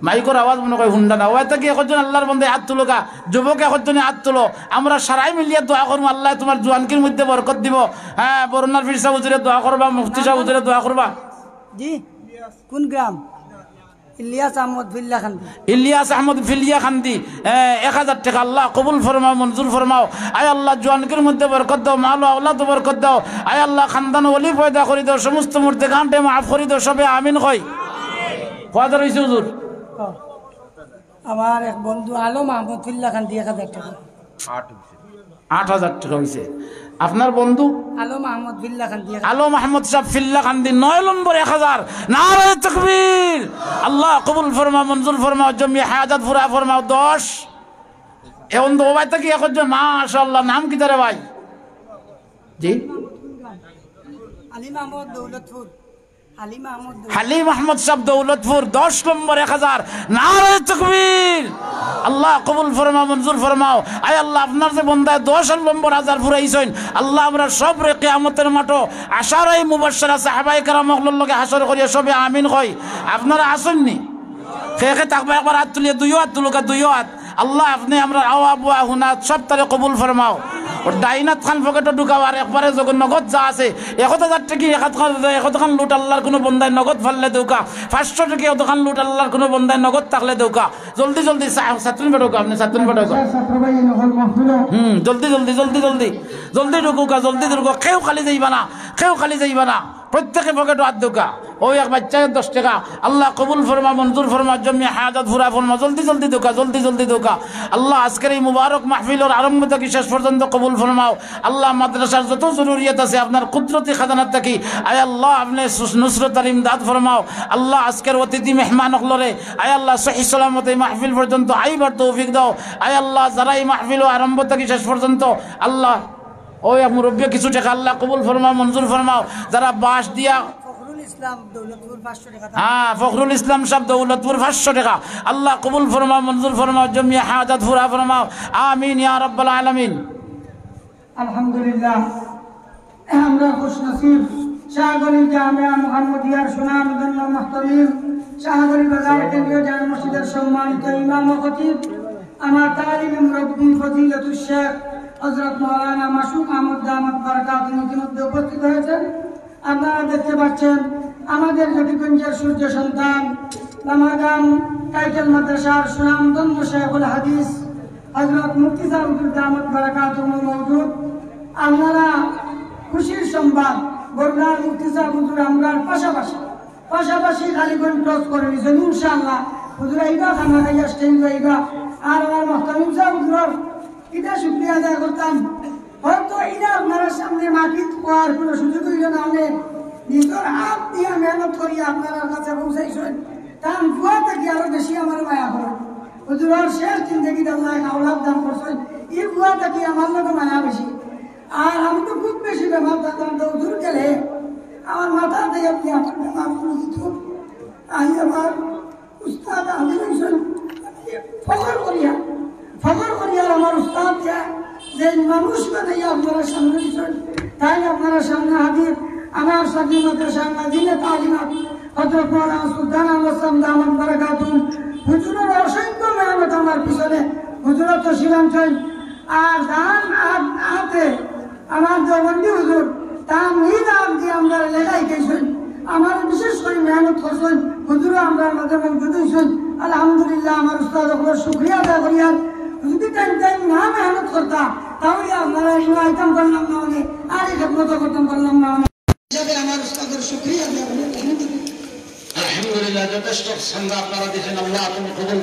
মাইকর আওয়াজ মনে কয় হুনরা না। ওয়াই থাকি একজন আল্লাহর বন্দে হাত তুলউক্কা, যুবক একজনে হাত তুলো। আমরা সারাই মিলিয়া দোয়া করমু, আল্লায় তুমার জুয়ানকির মধ্যে বরকত দিবো। হ্যাঁ, বরনার পীর সাহেব হুজুরে দোয়া করবা, মুফতি সাহেব হুজুরে দোয়া করবা। জি, কোন গ্রাম? ইলিয়াস আহমদ ফিল্লাকান্দি। ইলিয়াস আহমদ ফিল্লাকান্দি, এ, এক হাজার টাকা। আল্লাহ কবুল ফরমাও, মঞ্জুর ফরমাও। আয় আল্লাহ, জুয়ানকির মধ্যে বরকত দাও, মাল ও আওলাদো বরকত দাও। আয় আল্লাহ, খান্দানো ওলি পয়দা করি দাও, সমস্ত মুর্দেগানরে মাফ করি দাও, সবে আমিন কই। ক হাজার অইছে হুজুর? আমার এক বন্ধু আলম আহমদ ফিল্লাকান্দি এক হাজার টাকা। আট হাজার টাকা অইছে। আপনার বন্ধু? আলম আহমদ ফিল্লাকান্দি। আলম আহমদ সাহেব ফিল্লাকান্দি, নয় নম্বর এক হাজার। নারায়ে তাকবীর। আল্লাহ কবুল ফরমাও, মঞ্জুর ফরমাও, জমিয়ে হাজাত পুরা ফরমাও। দশ। এ বন্ধু, ও ভাই থাকি একজন, মাশাআল্লাহ, নাম কিতা রে ভাই? জি? আলী মাহমুদ দৌলতপুর। হালিম আহমদ সাহেব দৌলতপুর, দশ নম্বর এক হাজার। নারায়ে তাকবীর। আল্লাহ কবুল ফরমাও, মঞ্জুর ফরমাও। আয় আল্লাহ, আপনার যে বন্দায় দশ নম্বর হাজার ফুরাইছইন, আল্লাহ, আমরা সবরে কিয়ামতের মাঠো আশারায়ে মুবাশশারা সাহাবায়ে কেরাম অকলর লগে হাশর করিয়া সবে আমিন কই। আপনারা আছইন নি? কে কে থাকবা একবার হাত তুলিয়া, দুইও হাত তুলউক্কা, দুইও হাত। আল্লাহ, আপনে আমরার আওয়া বুয়া হুনা সবতারে কবুল ফরমাও। ওর ডাইন আতখান পকেটো ঢুকাও, আর একবারে যখন নগদ যা আছে, একত হাজার টেকি এক আতখান, একতখান লুট আল্লাহর কুনু বন্দায় নগদ পারলে দেউক্কা, পাঁচশো টেকি একতখান লুট আল্লাহর কুনু বন্দায় নগদ থাকলে দেউক্কা। জলদি জলদি সা-, ছাত্রীন পাঠাউক্কা, আপনে ছাত্রীন পাঠাউক্কা। হুম, জলদি জলদি, জলদি জলদি, জলদি ঢুকাউক্কা, জলদি ঢুকাউক্কা। কেউ খালি যাইবা না, কেউ খালি যাইবা না। প্রত্যেকে পকেটো হাত দেউক্কা। অউ এক বাইচ্চায় দশ টেকা। আল্লাহ কবুল ফরমা, মঞ্জুর ফরমা, জমিয়ে হাজাত পুরা ফরমা। জলদি জলদি দেউক্কা, জলদি জলদি দেউক্কা। আল্লাহ আজকের এই মুবারক মাহফিলর আরম্ভ থাকি শেষ পর্যন্ত কবুল ফরমাও। আল্লাহ মাদ্রাসার যত জরুরিয়াত আছে আপনার কুদরতি খাজানার থাকি, আয় আল্লাহ, আপনে সুস-, নুসরত আর ইমদাদ ফরমাও। আল্লাহ আজকের অতিথি মেহমান অকলরে, আয় আল্লাহ, সহি সালামতে এই মাহফিল পর্যন্ত আইবার তৌফিক দাও। আয় আল্লাহ, যারা এই মাহফিল আরম্ভ থাকি শেষ পর্যন্ত, আল্লাহ, অউ এক মুরব্বিয়ে কিছু টেকা, আল্লাহ কবুল ফরমাও, মঞ্জুর ফরমাও। যারা বাঁশ দিয়া ফখরুল ইসলাম দৌলতপুর পাঁচশো টেকা। হ্যাঁ, ফখরুল ইসলাম সাহেব দৌলতপুর পাঁচশো টেকা। আল্লাহ কবুল ফরমাও, মঞ্জুর ফরমাও, জমিয়ে হাজাত পুরা ফরমাও। আমিন ইয়া রাব্বাল আলামিন। আলহামদুলিল্লাহ, আমরা খুশনসিব শাহগলি জামিয়া মুহাম্মদিয়ার সুনামধন্য মুহতামিম, শাহগলি বাজার কেন্দ্রীয় জামে মসজিদের সম্মানিত ইমাম ও খতিব, আমার তালিমি মুরব্বী ফজিলতুশ শেখ হযরত মাওলানা মাসুক আহমদ দামাত বারাকাতুহুম ইতিমধ্যে উপস্থিত হয়েছেন। আপনারা দেখতে পাচ্ছেন আমাদের জকিগঞ্জের সূর্য সন্তান, লামাগাম টাইটেল মাদ্রাসার সুনামধন্য শেখুল হাদিস হযরত মুফতি সাহেব হুজুর দামাত বারাকাতুহুম মওজুদ। আপনারা খুশির সংবাদ, বরগুনার মুফতি সাহেব হুজুর আমরার পাশাপাশি, পাশাপাশি খালিগঞ্জ ক্রস করে নিছেন। ইনশাআল্লাহ হুজুর আইবা, খানা খাইয়া স্টেজ আইবা। আর আমার মুহতামিম সাহেব হুজুরর ইটা শুকরিয়া আদায় করতাম। হয়তো ইটা আপনারার সামনে মাহফিল কওয়ার কুনু সুযোগ অইলো না, অনে নিজর আত দিয়া মেহনত করিয়া আপনারার কাছে পৌঁছাইছইন। তান ফুয়া থাকি আরো বেশি আমারে মায়া করইন। হুজুরর শেষ জিন্দেগিত আল্লায় আওলাদ দান করছইন, ই ফুয়া থাকি আমার লগে মায়া বেশি। আর আমি তো খুব বেশি বেমার থাকতাম, তো হুজুর গেলে আমার মাথা দিয়া আপনি আমার বেমার করে দিত। আমি আমার উস্তাদ হাজির অইছইন। ফখর করিয়া, ফখর করিয়া আমার উস্তাদ দিয়া যে মানুষ বানাইয়া আপনারার সামনে দিছইন, তাই আপনারার সামনে হাজির আমার সাথী মাদ্রাসার নাজিমে তালিমাত হযরত মাওলানা সুলতান আহমদ সাহেব দামাত বারাকাতুহুম। হুজুরর অসংখ্য মেহনত আমার পিছনে, হুজুরর তো শিলাঞ্চল আর দান আর হাতে আমার দেওবন্দি হুজুর, তান নিজ আত দিয়া আমরারে লেখাইছইন, আমার বিশেষ করি মেহনত করছইন, হুজুরও আমরার মাঝে মওজুদ অইছইন। আলহামদুলিল্লাহ, আমার উস্তাদ অকলর শুকরিয়া আদায় করিয়ার। যদি টাইম টাইম না মেহনত করতা, তাহলে আপনারা ইনো আইতাম পারলাম না, মানে আর এই খেদমত করতাম পারলাম না। যাদের আমার উস্তাদর শুকরিয়া আদায় করিয়ার। আলহামদুলিল্লাহ, যথেষ্ট চান্দা আপনারা দিছেন, আল্লাহ তুমি কবুল